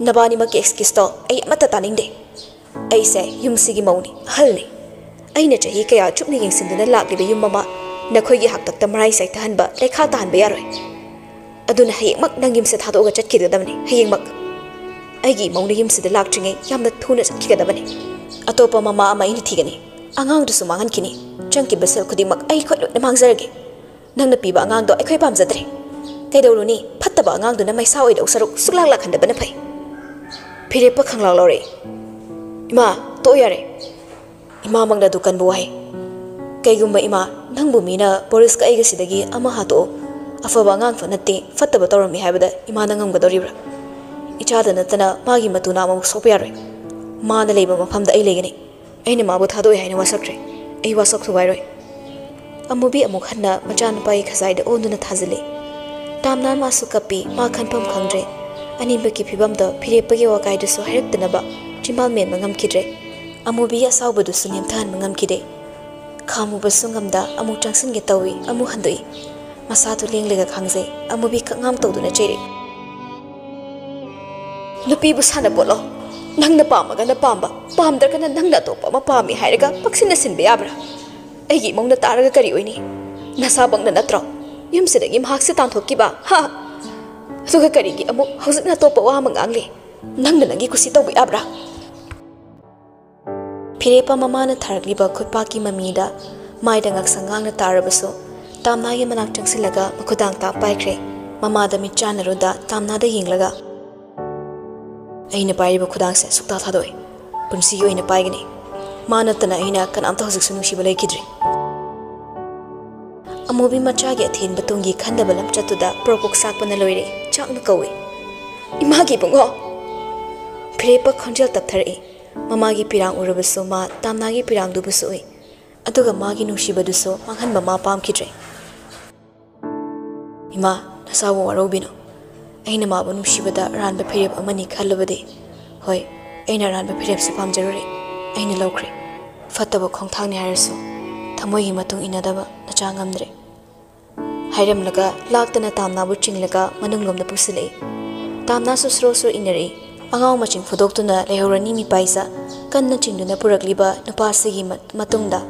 ꯅꯕꯥꯅꯤꯃꯛꯀꯤ excuse ꯇꯣ ꯑꯩ ꯑꯃꯠꯇ ꯇꯥꯅꯤꯡꯗꯦ꯫ ꯑꯩꯁꯦ ꯌꯨꯝꯁꯤꯒꯤ ꯃꯧꯅꯤ, ꯑꯍꯜꯅꯤ꯫ ꯑꯩꯅ ꯆꯍꯤ ꯀꯌꯥ ꯆꯨꯞꯅ ꯌꯦꯡꯁꯤꯟꯗꯨꯅ ꯂꯥꯛꯂꯤꯕ ꯌꯨꯝ ꯑꯃ ꯅꯈꯣꯏꯒꯤ ꯍꯥꯛꯇꯛꯇ ꯃꯔꯥꯏ ꯆꯥꯏꯊꯍꯟꯕ, ꯂꯩꯈꯥ ꯇꯥꯍꯟꯕ ꯌꯥꯔꯣꯏ꯫ ꯑꯗꯨꯅ ꯍꯌꯦꯡꯃꯛ ꯅꯪ ꯌꯨꯝꯁꯦ ꯊꯥꯗꯣꯛꯑꯒ ꯆꯠꯈꯤꯒꯗꯕꯅꯤ, ꯍꯌꯦꯡꯃꯛ꯫ ꯑꯩꯒꯤ ꯏꯃꯧꯅ ꯌꯨꯝꯁꯤꯗ ꯂꯥꯛꯇ꯭ꯔꯤꯉꯩ ꯌꯥꯝꯅ ꯊꯨꯅ ꯆꯠꯈꯤꯒꯗꯕꯅꯤ꯫ ꯑꯇꯣꯞꯄ ꯃꯃꯥ ꯑꯃ ꯑꯩꯅ ꯊꯤꯒꯅꯤ꯫ ꯑꯉꯥꯡꯗꯨꯁꯨ ꯃꯥꯡꯍꯟꯈꯤꯅꯤ꯫ ꯆꯪꯈꯤꯕ ꯁꯦꯜ ꯈꯨꯗꯤꯡꯃꯛ ꯑꯩ ꯈꯨꯠ ꯂꯣꯏꯅ ꯃꯥꯡꯖꯔꯒꯦ꯫ ꯅꯪꯅ ꯄꯤꯕ ꯑꯉꯥꯡꯗꯣ ꯑꯩꯈꯣꯏ ꯄꯥꯝꯖꯗ꯭ꯔꯦ꯫ ꯀꯩꯗꯧꯔꯨꯅꯤ? ꯐꯠꯇꯕ ꯑꯉꯥꯡꯗꯨꯅ ꯃꯩꯁꯥ ꯑꯣꯏꯗꯧ ꯁꯔꯨꯛ ꯁꯨꯛꯂꯥꯛ ꯂꯥꯛꯍꯟꯗꯕꯅ ꯐꯩ꯫ ꯐꯤꯔꯦꯞꯄ ꯈꯪꯂꯥꯎ ꯂꯧꯔꯛꯏ꯫ "ꯏꯃꯥ, ꯇꯣꯛꯑꯣ ꯌꯥꯔꯦ꯫ ꯏꯃꯥꯃꯛꯅ ꯑꯗꯨ ꯀꯟꯕ ꯋꯥꯍꯩ꯫ ꯀꯩꯒꯨꯝꯕ ꯏꯃꯥ, ꯅꯪꯕꯨ ꯃꯤꯅ ꯕꯣꯔꯤꯁꯀ ꯑꯩꯒꯁꯤꯗꯒꯤ ꯑꯃ ꯍꯥꯠꯇꯣꯛꯑꯣ, ꯑꯐꯕ ꯑꯉꯥꯡ ꯐ ꯅꯠꯇꯦ, ꯐꯠꯇꯕ ꯇꯧꯔꯝꯃꯤ ꯍꯥꯏꯕꯗ ꯏꯃꯥꯅ ꯉꯝꯒꯗꯧꯔꯤꯕ꯭ꯔꯥ? ꯏꯆꯥꯗ ꯅꯠꯇꯅ ꯃꯥꯒꯤ ꯃꯇꯨ ꯅꯥꯝꯃꯕꯨ ꯁꯣꯛꯄ ꯌꯥꯔꯣꯏ꯫ ꯃꯥꯅ ꯂꯩꯕ ꯃꯐꯝꯗ ꯑꯩ ꯂꯩꯒꯅꯤ꯫ ꯑꯩꯅ ꯃꯥꯕꯨ ꯊꯥꯗꯣꯛꯑꯦ ꯍꯥꯏꯅ ꯋꯥꯁꯛꯈ꯭ꯔꯦ꯫ ꯑꯩ ꯋꯥꯁꯛ ꯊꯨꯒꯥꯏꯔꯣꯏ꯫" ꯑꯃꯨꯕꯤ ꯑꯃꯨꯛ ꯍꯟꯅ ꯃꯆꯥꯅꯨꯄꯥꯒꯤ ꯈꯖꯥꯏꯗ ꯑꯣꯟꯗꯨꯅ ꯊꯥꯖꯤꯜꯂꯤ꯫ ꯇꯥꯝꯅꯥ ꯃꯥꯁꯨ ꯀꯞꯄꯤ, ꯃꯥ ꯈꯟꯐꯝ ꯈꯪꯗ꯭ꯔꯦ꯫ ꯑꯅꯤꯃꯛꯀꯤ ꯐꯤꯕꯝꯗꯣ ꯐꯤꯔꯦꯞꯄꯒꯤ ꯋꯥꯀꯥꯏꯗꯨꯁꯨ ꯍꯥꯏꯔꯛꯇꯅꯕ ꯆꯤꯝꯕꯥꯜ ꯃꯦꯟꯕ ꯉꯝꯈꯤꯗ꯭ꯔꯦ꯫ ꯑꯃꯨꯕꯤ ꯑꯁꯥꯎꯕꯗꯨꯁꯨ ꯅꯦꯝꯊꯍꯟꯕ ꯉꯝꯈꯤꯗꯦ꯫ ꯈꯥꯝꯃꯨꯕꯁꯨ ꯉꯝꯗ ꯑꯃꯨꯛ ꯆꯪꯁꯤꯟꯒꯦ ꯇꯧꯏ, ꯑꯃꯨꯛ ꯍꯟꯗꯣꯛꯏ꯫ ꯃꯁꯥꯗꯨ ꯂꯦꯡꯂꯒ ꯈꯥꯡꯖꯩ꯫ ꯑꯃꯨꯕꯤ ꯀꯛꯉꯥꯝ ꯇꯧꯗꯨꯅ ꯆꯩꯔꯛꯏ꯫ "ꯅꯨꯄꯤꯕꯨ ꯁꯥꯟꯅꯄꯣꯠꯂꯣ? ꯅꯪꯅ ꯄꯥꯝꯃꯒꯅ ꯄꯥꯝꯕ, ꯄꯥꯝꯗ꯭ꯔꯒꯅ ꯅꯪꯅ ꯑꯇꯣꯞꯄ ꯑꯃ ꯄꯥꯝꯃꯤ ꯍꯥꯏꯔꯒ ꯄꯛꯁꯤꯟꯅ ꯁꯤꯟꯕ ꯌꯥꯕ꯭ꯔꯥ? ꯑꯩꯒꯤ ꯏꯃꯧꯅ ꯇꯥꯔꯒ ꯀꯔꯤ ꯑꯣꯏꯅꯤ? ꯅꯁꯥꯃꯛꯅ ꯅꯠꯇ꯭ꯔꯣ ꯌꯨꯝꯁꯤꯗꯒꯤ ꯃꯍꯥꯛꯁꯦ ꯇꯥꯟꯊꯣꯛꯈꯤꯕ? ꯍꯥ? ꯑꯗꯨꯒ ꯀꯔꯤꯒꯤ ꯑꯃꯨꯛ ꯍꯧꯖꯤꯛꯅ ꯑꯇꯣꯞꯄ ꯋꯥ ꯑꯃ ꯉꯥꯡꯂꯤ? ꯅꯪꯅ ꯅꯪꯒꯤ ꯀꯨꯁꯤ ꯇꯧꯕ ꯌꯥꯕ꯭ꯔꯥ?" ꯐꯤꯔꯦꯞꯄ ꯃꯃꯥꯅ ꯊꯥꯔꯛꯂꯤꯕ ꯈꯨꯠꯄꯥꯛꯀꯤ ꯃꯃꯤꯗ ꯃꯥꯏꯗ ꯉꯥꯛꯁꯪ ꯉꯥꯡꯅ ꯇꯥꯔꯕꯁꯨ, ꯇꯥꯝꯅꯥꯒꯤ ꯃꯅꯥꯛ ꯆꯪꯁꯤꯜꯂꯒ ꯃꯈꯨꯗꯥꯡ ꯇꯥꯞ ꯄꯥꯏꯈ꯭ꯔꯦ꯫ ꯃꯃꯥꯗ ꯃꯤꯠ ꯆꯥꯟꯅꯔꯨꯗ ꯇꯥꯝꯅꯥꯗ ꯌꯦꯡꯂꯒ, "ꯑꯩꯅ ꯄꯥꯏꯔꯤꯕ ꯈꯨꯗꯥꯡꯁꯦ ꯁꯨꯛꯇꯥ ꯊꯥꯗꯣꯛꯑꯣꯏ꯫ ꯄꯨꯟꯁꯤꯒꯤ ꯑꯣꯏꯅ ꯄꯥꯏꯒꯅꯤ꯫ ꯃꯥ ꯅꯠꯇꯅ ꯑꯩꯅ ꯀꯅꯥꯝꯇ ꯍꯧꯖꯤꯛꯁꯨ ꯅꯨꯡꯁꯤꯕ ꯂꯩꯈꯤꯗ꯭ꯔꯤ꯫" ꯑꯃꯨꯕꯤ ꯃꯆꯥꯒꯤ ꯑꯊꯦꯟꯕ ꯇꯨꯡꯒꯤ ꯈꯟꯗꯕ ꯂꯝꯆꯠꯇꯨꯗ ꯄ꯭ꯔꯣꯛ ꯄ꯭ꯔꯣꯛ ꯆꯥꯛꯄꯅ ꯂꯣꯏꯔꯦ꯫ ꯆꯥꯛꯅ ꯀꯧꯏ, "ꯏꯃꯥꯒꯤ ꯏꯕꯨꯡꯉꯣ!" ꯐꯤꯔꯦꯞꯄ ꯈꯣꯟꯖꯦꯜ ꯇꯞꯊꯔꯛꯏ꯫ ꯃꯃꯥꯒꯤ ꯄꯤꯔꯥꯡ ꯎꯔꯕꯁꯨ ꯃꯥ ꯇꯥꯝꯅꯥꯒꯤ ꯄꯤꯔꯥꯡꯗꯨꯕꯨꯁꯨ ꯎꯏ꯫ ꯑꯗꯨꯒ ꯃꯥꯒꯤ ꯅꯨꯡꯁꯤꯕꯗꯨꯁꯨ ꯃꯥꯡꯍꯟꯕ ꯃꯥ ꯄꯥꯝꯈꯤꯗ꯭ꯔꯦ꯫ "ꯏꯃꯥ, ꯅꯁꯥꯕꯨ ꯋꯥꯔꯧꯕꯤꯅꯨ꯫ ꯑꯩꯅ ꯃꯥꯕꯨ ꯅꯨꯡꯁꯤꯕꯗ ꯑꯔꯥꯟꯕ ꯐꯤꯔꯦꯞ ꯑꯃꯅꯤ ꯈꯜꯂꯨꯕꯗꯤ꯫ ꯍꯣꯏ, ꯑꯩꯅ ꯑꯔꯥꯟꯕ ꯐꯤꯔꯦꯞꯁꯦ ꯄꯥꯝꯖꯔꯨꯔꯦ꯫ ꯑꯩꯅ ꯂꯧꯈ꯭ꯔꯦ꯫ ꯐꯠꯇꯕ ꯈꯣꯡꯊꯥꯡꯅꯤ ꯍꯥꯏꯔꯁꯨ ꯊꯃꯣꯏꯒꯤ ꯃꯇꯨꯡ ꯏꯟꯅꯗꯕ ꯅꯆꯥ ꯉꯝꯗ꯭ꯔꯦ꯫" ꯍꯥꯏꯔꯝꯂꯒ ꯂꯥꯛꯇꯅ ꯇꯥꯝꯅꯥꯕꯨ ꯆꯤꯡꯂꯒ ꯃꯅꯨꯡꯂꯣꯝꯗ ꯄꯨꯁꯤꯜꯂꯛꯏ꯫ ꯇꯥꯝꯅꯥꯁꯨ ꯁ꯭ꯔꯣ ꯁ꯭ꯔꯣ ꯏꯟꯅꯔꯛꯏ꯫ ꯑꯉꯥꯎ ꯃꯆꯤꯡ ꯐꯨꯗꯣꯛꯇꯨꯅ ꯂꯩꯍꯧꯔꯅꯤ ꯃꯤꯄꯥꯏꯖ ꯀꯟꯅ ꯆꯤꯡꯗꯨꯅ ꯄꯨꯔꯛꯂꯤꯕ ꯅꯨꯄꯥꯁꯤꯒꯤ ꯃ-, ꯃꯇꯨꯡꯗ꯫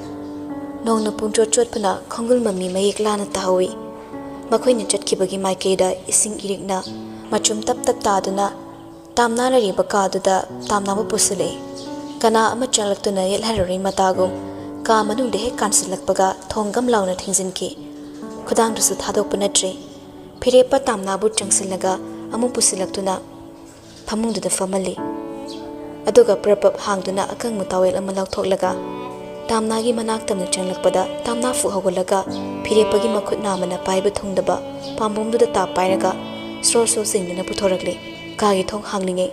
ꯅꯣꯡꯅ ꯄꯨꯡꯆꯣꯠ ꯆꯣꯠꯄꯅ ꯈꯣꯡꯒꯨꯜ ꯃꯃꯤ ꯃꯌꯦꯛ ꯂꯥꯅ ꯇꯥꯍꯧꯏ꯫ ꯃꯈꯣꯏꯅ ꯆꯠꯈꯤꯕꯒꯤ ꯃꯥꯏꯀꯩꯗ ꯏꯁꯤꯡ ꯏꯔꯤꯛꯅ ꯃꯆꯨꯝ ꯇꯞ ꯇꯞ ꯇꯥꯗꯨꯅ ꯇꯥꯝꯅꯥ ꯂꯩꯔꯤꯕ ꯀꯥꯗꯨꯗ ꯇꯥꯝꯅꯥꯕꯨ ꯄꯨꯁꯤꯜꯂꯛꯏ꯫ ꯀꯅꯥ ꯑꯃ ꯆꯪꯂꯛꯇꯨꯅ ꯌꯦꯠꯍꯜꯂꯔꯣꯏ ꯃꯇꯥꯒꯨꯝ ꯀꯥ ꯃꯅꯨꯡꯗ ꯍꯦꯛ ꯀꯥꯟꯁꯤꯜꯂꯛꯄꯒ ꯊꯣꯡ ꯒꯝ ꯂꯥꯎꯅ ꯊꯤꯡꯖꯤꯟꯈꯤ꯫ ꯈꯨꯗꯥꯡꯗꯨꯁꯨ ꯊꯥꯗꯣꯛꯄ ꯅꯠꯇ꯭ꯔꯤ꯫ ꯐꯤꯔꯦꯞꯄ ꯇꯥꯝꯅꯥꯕꯨ ꯆꯪꯁꯤꯜꯂꯒ ꯑꯃꯨꯛ ꯄꯨꯁꯤꯜꯂꯛꯇꯨꯅ ꯐꯃꯨꯡꯗꯨꯗ ꯐꯝꯍꯜꯂꯤ꯫ ꯑꯗꯨꯒ ꯄ꯭ꯔꯞ ꯄ꯭ꯔꯞ ꯍꯥꯡꯗꯨꯅ ꯑꯀꯪꯕ ꯇꯥꯋꯦꯜ ꯑꯃ ꯂꯧꯊꯣꯛꯂꯒ ꯇꯥꯝꯅꯥꯒꯤ ꯃꯅꯥꯛ ꯇꯝꯅ ꯆꯪꯂꯛꯄꯗ ꯇꯥꯝꯅꯥ ꯐꯨꯛ ꯍꯧꯒꯠꯂꯒ ꯐꯤꯔꯦꯞꯄꯒꯤ ꯃꯈꯨꯠ ꯅꯥꯝꯃꯅ ꯄꯥꯏꯕ ꯊꯨꯡꯗꯕ ꯄꯥꯝꯕꯣꯝꯗꯨꯗ ꯇꯥꯞ ꯄꯥꯏꯔꯒ ꯁ꯭ꯔꯣ ꯁ꯭ꯔꯣ ꯆꯤꯡꯗꯨꯅ ꯄꯨꯊꯣꯔꯛꯂꯤ꯫ ꯀꯥꯒꯤ ꯊꯣꯡ ꯍꯥꯡꯂꯤꯉꯩ꯫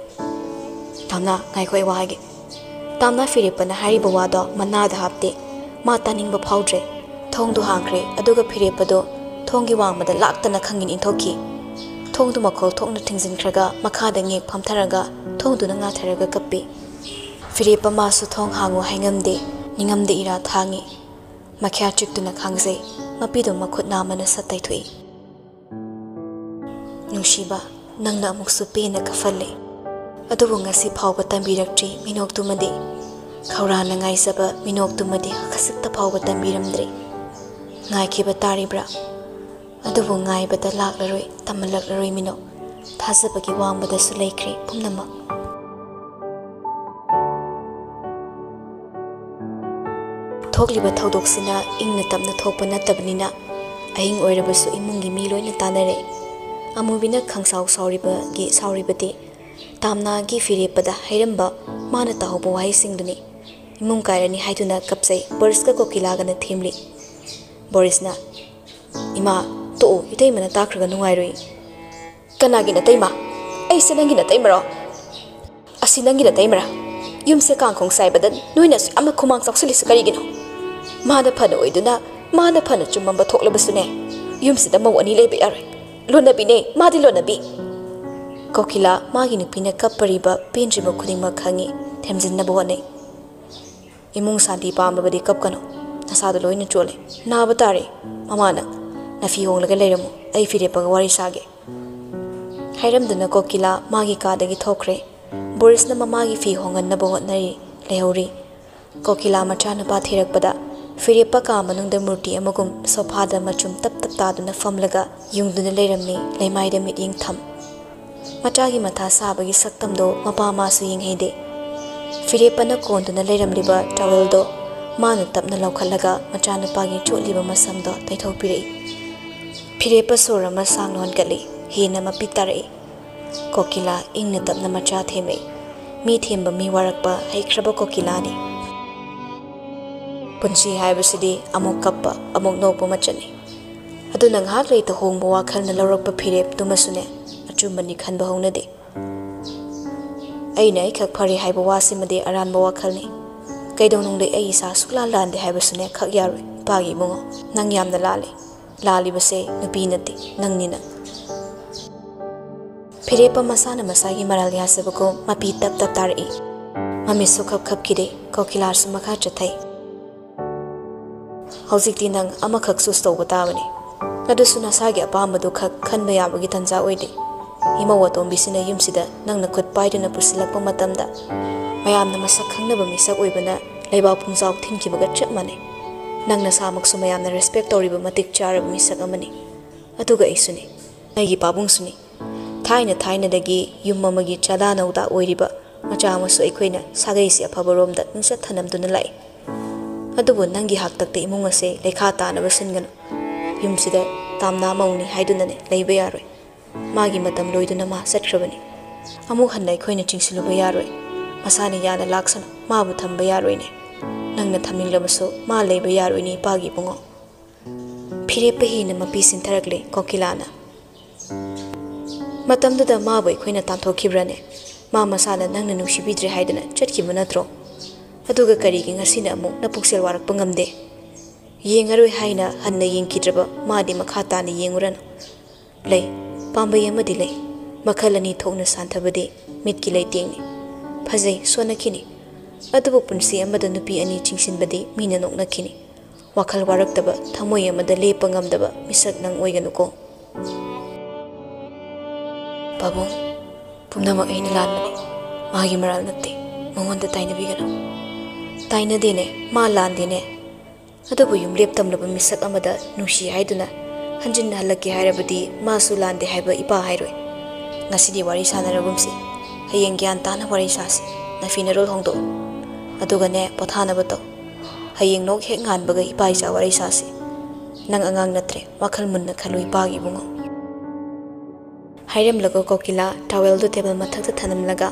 "ꯇꯥꯝꯅꯥ, ꯉꯥꯏꯈꯣ, ꯑꯩ ꯋꯥ ꯍꯥꯏꯒꯦ꯫" ꯇꯥꯝꯅꯥ ꯐꯤꯔꯦꯞꯄꯅ ꯍꯥꯏꯔꯤꯕ ꯋꯥꯗꯣ ꯃꯅꯥꯗ ꯍꯥꯞꯇꯦ꯫ ꯃꯥ ꯇꯥꯅꯤꯡꯕ ꯐꯥꯎꯗ꯭ꯔꯦ꯫ ꯊꯣꯡꯗꯨ ꯍꯥꯡꯈ꯭ꯔꯦ, ꯑꯗꯨꯒ ꯐꯤꯔꯦꯞꯄꯗꯣ ꯊꯣꯡꯒꯤ ꯋꯥꯡꯃꯗ ꯂꯥꯛꯇꯅ ꯈꯪꯏꯟ ꯏꯟꯊꯣꯛꯈꯤ꯫ ꯊꯣꯡꯗꯨ ꯃꯈꯣꯜ ꯊꯣꯛꯅ ꯊꯤꯡꯖꯤꯟꯈ꯭ꯔꯒ ꯃꯈꯥꯗ ꯉꯦꯛ ꯐꯝꯊꯔꯒ ꯊꯣꯡꯗꯨꯅ ꯉꯥꯊꯔꯒ ꯀꯞꯄꯤ꯫ ꯐꯤꯔꯦꯞꯄ ꯃꯥꯁꯨ ꯊꯣꯡ ꯍꯥꯡꯉꯨ ꯍꯥꯏꯉꯝꯗꯦ, ꯅꯤꯡꯉꯝꯗ ꯏꯔꯥ ꯊꯥꯡꯉꯤ꯫ ꯃꯈ꯭ꯌꯥ ꯆꯤꯛꯇꯨꯅ ꯈꯥꯡꯖꯩ꯫ ꯃꯄꯤꯗꯨ ꯃꯈꯨꯠ ꯅꯥꯝꯃꯅ ꯁꯠ ꯇꯩꯊꯣꯛꯏ꯫ "ꯅꯨꯡꯁꯤꯕ, ꯅꯪꯅ ꯑꯃꯨꯛꯁꯨ ꯄꯦꯟꯅ ꯀꯞꯍꯜꯂꯦ꯫ ꯑꯗꯨꯕꯨ ꯉꯁꯤ ꯐꯥꯎꯕ ꯇꯝꯕꯤꯔꯛꯇ꯭ꯔꯤ ꯃꯤꯅꯣꯛꯇꯨꯃꯗꯤ꯫ ꯈꯧꯔꯥꯡꯅ ꯉꯥꯏꯖꯕ ꯃꯤꯅꯣꯛꯇꯨꯃꯗꯤ ꯈꯖꯤꯛꯇ ꯐꯥꯎꯕ ꯇꯝꯕꯤꯔꯝꯗ꯭ꯔꯤ꯫ ꯉꯥꯏꯈꯤꯕ ꯇꯥꯔꯤꯕ꯭ꯔꯥ? ꯑꯗꯨꯕꯨ ꯉꯥꯏꯕꯗ ꯂꯥꯛꯂꯔꯣꯏ, ꯇꯝꯃꯜꯂꯛꯂꯔꯣꯏ ꯃꯤꯅꯣꯛ꯫ ꯊꯥꯖꯕꯒꯤ ꯋꯥꯡꯃꯗꯁꯨ ꯂꯩꯈ꯭ꯔꯦ ꯄꯨꯝꯅꯃꯛ꯫" ꯊꯣꯛꯂꯤꯕ ꯊꯧꯗꯣꯛꯁꯤꯅ ꯏꯪꯅ ꯇꯞꯅ ꯊꯣꯛꯄ ꯅꯠꯇꯕꯅꯤꯅ, ꯑꯍꯤꯡ ꯑꯣꯏꯔꯕꯁꯨ ꯏꯃꯨꯡꯒꯤ ꯃꯤ ꯂꯣꯏꯅ ꯇꯥꯅꯔꯦ꯫ ꯑꯃꯨꯕꯤꯅ ꯈꯪꯁꯥꯎ ꯁꯥꯎꯔꯤꯕꯒꯤ ꯁꯥꯎꯔꯤꯕꯗꯤ ꯇꯥꯝꯅꯥꯒꯤ ꯐꯤꯔꯦꯞꯄꯗ ꯍꯥꯏꯔꯝꯕ ꯃꯥꯅ ꯇꯥꯍꯧꯕ ꯋꯥꯍꯩꯁꯤꯡꯗꯨꯅꯤ꯫ "ꯏꯃꯨꯡ ꯀꯥꯏꯔꯅꯤ" ꯍꯥꯏꯗꯨꯅ ꯀꯞꯆꯩ꯫ ꯕꯣꯔꯤꯁꯀ ꯀꯣꯀꯤꯂꯥꯒꯅ ꯊꯦꯝꯂꯤ꯫ ꯕꯣꯔꯤꯁꯅ, "ꯏꯃꯥ, ꯇꯣꯛꯎ, ꯏꯇꯩꯃꯅ ꯇꯥꯈ꯭ꯔꯒ ꯅꯨꯡꯉꯥꯏꯔꯣꯏ꯫" "ꯀꯅꯥꯒꯤ ꯅꯇꯩꯃ? ꯑꯩꯁꯦ ꯅꯪꯒꯤ ꯅꯇꯩꯃꯔꯣ? ꯑꯁꯤ ꯅꯪꯒꯤ ꯅꯇꯩꯃꯔꯥ? ꯌꯨꯝꯁꯦ ꯀꯥꯡꯈꯣꯡ ꯆꯥꯏꯕꯗ ꯅꯣꯏꯅ ꯑꯁꯨꯛ ꯌꯥꯝꯅ ꯈꯨꯃꯥꯡ ꯆꯥꯎꯁꯤꯜꯂꯤꯁꯤ ꯀꯔꯤꯒꯤꯅꯣ? ꯃꯥꯅ ꯐꯅ ꯑꯣꯏꯗꯨꯅ, ꯃꯥꯅ ꯐꯅ ꯆꯨꯝꯃꯝꯕ ꯊꯣꯛꯂꯕꯁꯨꯅꯦ, ꯌꯨꯝꯁꯤꯗ ꯃꯧ ꯑꯅꯤ ꯂꯩꯕ ꯌꯥꯔꯣꯏ꯫ ꯂꯣꯟꯅꯕꯤꯅꯦ, ꯃꯥꯗꯤ ꯂꯣꯟꯅꯕꯤ꯫" ꯀꯣꯀꯤꯂꯥ ꯃꯥꯒꯤ ꯅꯨꯄꯤꯅ ꯀꯞꯄꯔꯤꯕ, ꯄꯦꯟꯗ꯭ꯔꯤꯕ ꯈꯨꯗꯤꯡꯃꯛ ꯈꯪꯏ, ꯊꯦꯝꯖꯤꯟꯅꯕ ꯍꯣꯠꯅꯩ꯫ "ꯏꯃꯨꯡ ꯁꯥꯟꯇꯤ ꯄꯥꯝꯂꯕꯗꯤ ꯀꯞꯀꯅꯨ꯫ ꯅꯁꯥꯗꯣ ꯂꯣꯏꯅ ꯆꯣꯠꯂꯦ꯫ ꯅꯥꯕ ꯇꯥꯔꯦ꯫ ꯃꯃꯥ ꯅꯪ, ꯅꯐꯤ ꯍꯣꯡꯂꯒ ꯂꯩꯔꯝꯃꯨ꯫ ꯑꯩ ꯐꯤꯔꯦꯞꯄꯒ ꯋꯥꯔꯤ ꯁꯥꯒꯦ꯫" ꯍꯥꯏꯔꯝꯗꯨꯅ ꯀꯣꯀꯤꯂꯥ ꯃꯥꯒꯤ ꯀꯥꯗꯒꯤ ꯊꯣꯛꯈ꯭ꯔꯦ꯫ ꯕꯣꯔꯤꯁꯅ ꯃꯃꯥꯒꯤ ꯐꯤ ꯍꯣꯡꯍꯟꯅꯕ ꯍꯣꯠꯅꯔꯤ꯫ ꯂꯩꯍꯧꯔꯤ꯫ ꯀꯣꯀꯤꯂꯥ ꯃꯆꯥꯅꯨꯄꯥ ꯊꯤꯔꯛꯄꯗ ꯐꯤꯔꯦꯞꯄ ꯀꯥ ꯃꯅꯨꯡꯗ ꯃꯨꯔꯇꯤ ꯑꯃꯒꯨꯝ ꯁꯣꯐꯥꯗ ꯃꯆꯨꯝ ꯇꯞ ꯇꯞ ꯇꯥꯗꯨꯅ ꯐꯝꯂꯒ ꯌꯨꯡꯗꯨꯅ ꯂꯩꯔꯝꯃꯤ, ꯂꯩꯃꯥꯏꯗ ꯃꯤꯠꯌꯦꯡ ꯊꯝ꯫ ꯃꯆꯥꯒꯤ ꯃꯊꯥ ꯁꯥꯕꯒꯤ ꯁꯛꯇꯝꯗꯣ ꯃꯄꯥ ꯃꯥꯁꯨ ꯌꯦꯡꯍꯩꯗꯦ꯫ ꯐꯤꯔꯦꯞꯄꯅ ꯀꯣꯟꯗꯨꯅ ꯂꯩꯔꯝꯂꯤꯕ ꯇꯥꯋꯦꯜꯗꯣ ꯃꯥꯅ ꯇꯞꯅ ꯂꯧꯈꯠꯂꯒ ꯃꯆꯥꯅꯨꯄꯥꯒꯤ ꯆꯣꯠꯂꯤꯕ ꯃꯁꯝꯗꯣ ꯇꯩꯊꯣꯛꯄꯤꯔꯛꯏ꯫ ꯐꯤꯔꯦꯞꯄ ꯁꯣꯔ ꯑꯃ ꯁꯥꯡꯅ ꯍꯣꯟꯒꯠꯂꯤ꯫ ꯍꯦꯟꯅ ꯃꯄꯤ ꯇꯥꯔꯛꯏ꯫ ꯀꯣꯀꯤꯂꯥ ꯏꯪꯅ ꯇꯞꯅ ꯃꯆꯥ ꯊꯦꯝꯃꯛꯏ꯫ ꯃꯤ ꯊꯦꯝꯕ ꯃꯤ ꯋꯥꯔꯛꯄ ꯍꯩꯈ꯭ꯔꯕ ꯀꯣꯀꯤꯂꯥꯅꯤ꯫ ꯄꯨꯟꯁꯤ ꯍꯥꯏꯕꯁꯤꯗꯤ ꯑꯃꯨꯛ ꯀꯞꯄ, ꯑꯃꯨꯛ ꯅꯣꯛꯄ ꯃꯆꯠꯅꯤ꯫ ꯑꯗꯨꯅ ꯉꯥꯏꯍꯥꯛ ꯂꯩꯇ ꯍꯣꯡꯕ ꯋꯥꯈꯜꯅ ꯂꯧꯔꯛꯄ ꯐꯤꯔꯦꯞꯇꯨꯃꯁꯨꯅꯦ, ꯑꯆꯨꯝꯕꯅꯤ ꯈꯟꯕ ꯍꯧꯅꯗꯦ꯫ ꯑꯩꯅ ꯑꯩꯈꯛ ꯐꯔꯦ ꯍꯥꯏꯕ ꯋꯥꯁꯤꯃꯗꯤ ꯑꯔꯥꯟꯕ ꯋꯥꯈꯜꯅꯤ꯫ ꯀꯩꯗꯧꯅꯨꯡꯗ ꯑꯩ ꯏꯁꯥ ꯁꯨꯛꯂꯥꯟ ꯂꯥꯟꯗꯦ ꯍꯥꯏꯕꯁꯨꯅꯦ ꯈꯛ ꯌꯥꯔꯣꯏ, ꯏꯄꯥꯒꯤ ꯏꯕꯨꯡꯉꯣ꯫ ꯅꯪ ꯌꯥꯝꯅ ꯂꯥꯜꯂꯦ꯫ ꯂꯥꯜꯂꯤꯕꯁꯦ ꯅꯨꯄꯤ ꯅꯠꯇꯦ, ꯅꯪꯅꯤ ꯅꯪ꯫ ꯐꯤꯔꯦꯞꯄ ꯃꯁꯥꯅ ꯃꯁꯥꯒꯤ ꯃꯔꯥꯜ ꯌꯥꯖꯕꯒꯨꯝ ꯃꯄꯤ ꯇꯞ ꯇꯞ ꯇꯥꯔꯛꯏ꯫ ꯃꯃꯤꯠꯁꯨ ꯈꯞ ꯈꯞꯈꯤꯗꯦ꯫ ꯀꯣꯀꯤꯂꯥꯁꯨ ꯃꯈꯥ ꯆꯠꯊꯩ꯫ ꯍꯧꯖꯤꯛꯇꯤ ꯅꯪ ꯑꯃꯈꯛ ꯆꯨꯁ ꯇꯧꯕ ꯇꯥꯕꯅꯤ꯫ ꯑꯗꯨꯁꯨ ꯅꯁꯥꯒꯤ ꯑꯄꯥꯝꯕꯗꯨ ꯈꯛ ꯈꯟꯕ ꯌꯥꯕꯒꯤ ꯇꯥꯟꯖꯥ ꯑꯣꯏꯗꯦ꯫ ꯏꯃꯧ ꯑꯇꯣꯝꯕꯤꯁꯤꯅ ꯌꯨꯝꯁꯤꯗ ꯅꯪꯅ ꯈꯨꯠ ꯄꯥꯏꯗꯨꯅ ꯄꯨꯁꯤꯜꯂꯛꯄ ꯃꯇꯝꯗ ꯃꯌꯥꯝꯅ ꯃꯁꯛ ꯈꯪꯅꯕ ꯃꯤꯁꯛ ꯑꯣꯏꯕꯅ ꯂꯩꯕꯥꯛ ꯄꯨꯡꯖꯥꯎ ꯊꯤꯟꯈꯤꯕꯒ ꯆꯞ ꯃꯥꯟꯅꯩ꯫ ꯅꯪ ꯅꯁꯥꯃꯛꯁꯨ ꯃꯌꯥꯝꯅ ꯔꯦꯁꯄꯦꯛ ꯇꯧꯔꯤꯕ ꯃꯇꯤꯛ ꯆꯥꯔꯕ ꯃꯤꯁꯛ ꯑꯃꯅꯤ꯫ ꯑꯗꯨꯒ ꯑꯩꯁꯨꯅꯤ꯫ ꯑꯩꯒꯤ ꯄꯥꯕꯨꯡꯁꯨꯅꯤ꯫ ꯊꯥꯏꯅ ꯊꯥꯏꯅꯗꯒꯤ ꯌꯨꯝ ꯑꯃꯒꯤ ꯆꯥꯗꯥ ꯅꯧꯗꯥ ꯑꯣꯏꯔꯤꯕ ꯃꯆꯥ ꯑꯃꯁꯨ ꯑꯩꯈꯣꯏꯅ ꯁꯥꯒꯩꯁꯤ ꯑꯐꯕꯔꯣꯝꯗ ꯃꯤꯡꯆꯠ ꯊꯅꯝꯗꯨꯅ ꯂꯥꯛꯏ꯫ ꯑꯗꯨꯕꯨ ꯅꯪꯒꯤ ꯍꯥꯛꯇꯛꯇ ꯏꯃꯨꯡ ꯑꯁꯦ ꯂꯩꯈꯥ ꯇꯥꯅꯕ ꯁꯤꯟꯒꯅꯨ꯫ ꯌꯨꯝꯁꯤꯗ ꯇꯥꯝꯅꯥ ꯃꯧꯅꯤ ꯍꯥꯏꯗꯨꯅꯅꯦ ꯂꯩꯕ ꯌꯥꯔꯣꯏ꯫ ꯃꯥꯒꯤ ꯃꯇꯝ ꯂꯣꯏꯗꯨꯅ ꯃꯥ ꯆꯠꯈ꯭ꯔꯕꯅꯤ꯫ ꯑꯃꯨꯛ ꯍꯟꯅ ꯑꯩꯈꯣꯏꯅ ꯆꯤꯡꯁꯤꯜꯂꯨꯕ ꯌꯥꯔꯣꯏ꯫ ꯃꯁꯥꯅ ꯌꯥꯅ ꯂꯥꯛꯁꯅꯨ, ꯃꯥꯕꯨ ꯊꯝꯕ ꯌꯥꯔꯣꯏꯅꯦ꯫ ꯅꯪꯅ ꯊꯝꯅꯤꯡꯂꯕꯁꯨ ꯃꯥ ꯂꯩꯕ ꯌꯥꯔꯣꯏꯅꯦ, ꯏꯄꯥꯒꯤ ꯏꯕꯨꯡꯉꯣ꯫ ꯐꯤꯔꯦꯞꯄ ꯍꯦꯟꯅ ꯃꯄꯤ ꯁꯤꯟꯊꯔꯛꯂꯦ ꯀꯣꯀꯤꯂꯥꯅ꯫ ꯃꯇꯝꯗꯨꯗ ꯃꯥꯕꯨ ꯑꯩꯈꯣꯏꯅ ꯇꯥꯟꯊꯣꯛꯈꯤꯕ꯭ꯔꯥꯅꯦ? ꯃꯥ ꯃꯁꯥꯅ ꯅꯪꯅ ꯅꯨꯡꯁꯤꯕꯤꯗ꯭ꯔꯦ ꯍꯥꯏꯗꯅ ꯆꯠꯈꯤꯕ ꯅꯠꯇ꯭ꯔꯣ? ꯑꯗꯨꯒ ꯀꯔꯤꯒꯤ ꯉꯁꯤꯅ ꯑꯃꯨꯛ ꯅꯄꯨꯛꯆꯦꯜ ꯋꯥꯔꯛꯄ ꯉꯝꯗꯦ? ꯌꯦꯡꯉꯔꯣꯏ ꯍꯥꯏꯅ ꯍꯟꯅ ꯌꯦꯡꯈꯤꯗ꯭ꯔꯕ ꯃꯥꯗꯤ ꯃꯈꯥ ꯇꯥꯅ ꯌꯦꯡꯉꯨꯔꯅꯨ꯫ ꯂꯩ, ꯄꯥꯝꯕꯩ ꯑꯃꯗꯤ ꯂꯩ꯫ ꯃꯈꯜ ꯑꯅꯤ ꯊꯣꯛꯅ ꯁꯥꯟꯊꯕꯗꯤ ꯃꯤꯠꯀꯤ ꯂꯩꯇꯦꯡꯅꯤ꯫ ꯐꯖꯩ, ꯁꯣꯟꯅꯈꯤꯅꯤ꯫ ꯑꯗꯨꯕꯨ ꯄꯨꯟꯁꯤ ꯑꯃꯗ ꯅꯨꯄꯤ ꯑꯅꯤ ꯆꯤꯡꯁꯤꯟꯕꯗꯤ ꯃꯤꯅ ꯅꯣꯛꯅꯈꯤꯅꯤ꯫ ꯋꯥꯈꯜ ꯋꯥꯔꯛꯇꯕ, ꯊꯃꯣꯏ ꯑꯃꯗ ꯂꯦꯞꯄ ꯉꯝꯗꯕ ꯃꯤꯁꯛ ꯅꯪ ꯑꯣꯏꯒꯅꯨꯀꯣ꯫ ꯄꯥꯕꯨꯡ, ꯄꯨꯝꯅꯃꯛ ꯑꯩꯅ ꯂꯥꯟꯕꯅꯤ꯫ ꯃꯥꯒꯤ ꯃꯔꯥꯜ ꯅꯠꯇꯦ꯫ ꯃꯉꯣꯟꯗ ꯇꯥꯏꯅꯕꯤꯒꯅꯨ꯫ ꯇꯥꯏꯅꯗꯦꯅꯦ, ꯃꯥ ꯂꯥꯟꯗꯦꯅꯦ꯫ ꯑꯗꯨꯕꯨ ꯌꯨꯝꯂꯦꯞ ꯇꯝꯂꯕ ꯃꯤꯁꯛ ꯑꯃꯗ ꯅꯨꯡꯁꯤ ꯍꯥꯏꯗꯨꯅ ꯍꯟꯖꯤꯟꯅ ꯍꯜꯂꯛꯀꯦ ꯍꯥꯏꯔꯕꯗꯤ ꯃꯥꯁꯨ ꯂꯥꯟꯗꯦ ꯍꯥꯏꯕ ꯏꯄꯥ ꯍꯥꯏꯔꯣꯏ꯫ ꯉꯁꯤꯗꯤ ꯋꯥꯔꯤ ꯁꯥꯟꯅꯔꯒꯨꯝꯁꯤ꯫ ꯍꯌꯦꯡ ꯒ꯭ꯌꯥꯟ ꯇꯥꯅ ꯋꯥꯔꯤ ꯁꯥꯁꯤ꯫ ꯅꯐꯤ ꯅꯔꯣꯜ ꯍꯣꯡꯗꯣꯛꯎ꯫ ꯑꯗꯨꯒꯅꯦ, ꯄꯣꯊꯥꯅꯕ ꯇꯧ꯫ ꯍꯌꯦꯡ ꯅꯣꯛ ꯍꯦꯛ ꯉꯥꯟꯕꯒ ꯏꯄꯥ ꯏꯆꯥ ꯋꯥꯔꯤ ꯁꯥꯁꯤ꯫ ꯅꯪ ꯑꯉꯥꯡ ꯅꯠꯇ꯭ꯔꯦ, ꯋꯥꯈꯜ ꯃꯨꯟꯅ ꯈꯜꯂꯨ ꯏꯄꯥꯒꯤ ꯏꯕꯨꯡꯉꯣ꯫ ꯍꯥꯏꯔꯝꯂꯒ ꯀꯣꯀꯤꯂꯥ towelꯗꯨ table ꯃꯊꯛꯇ ꯊꯅꯝꯂꯒ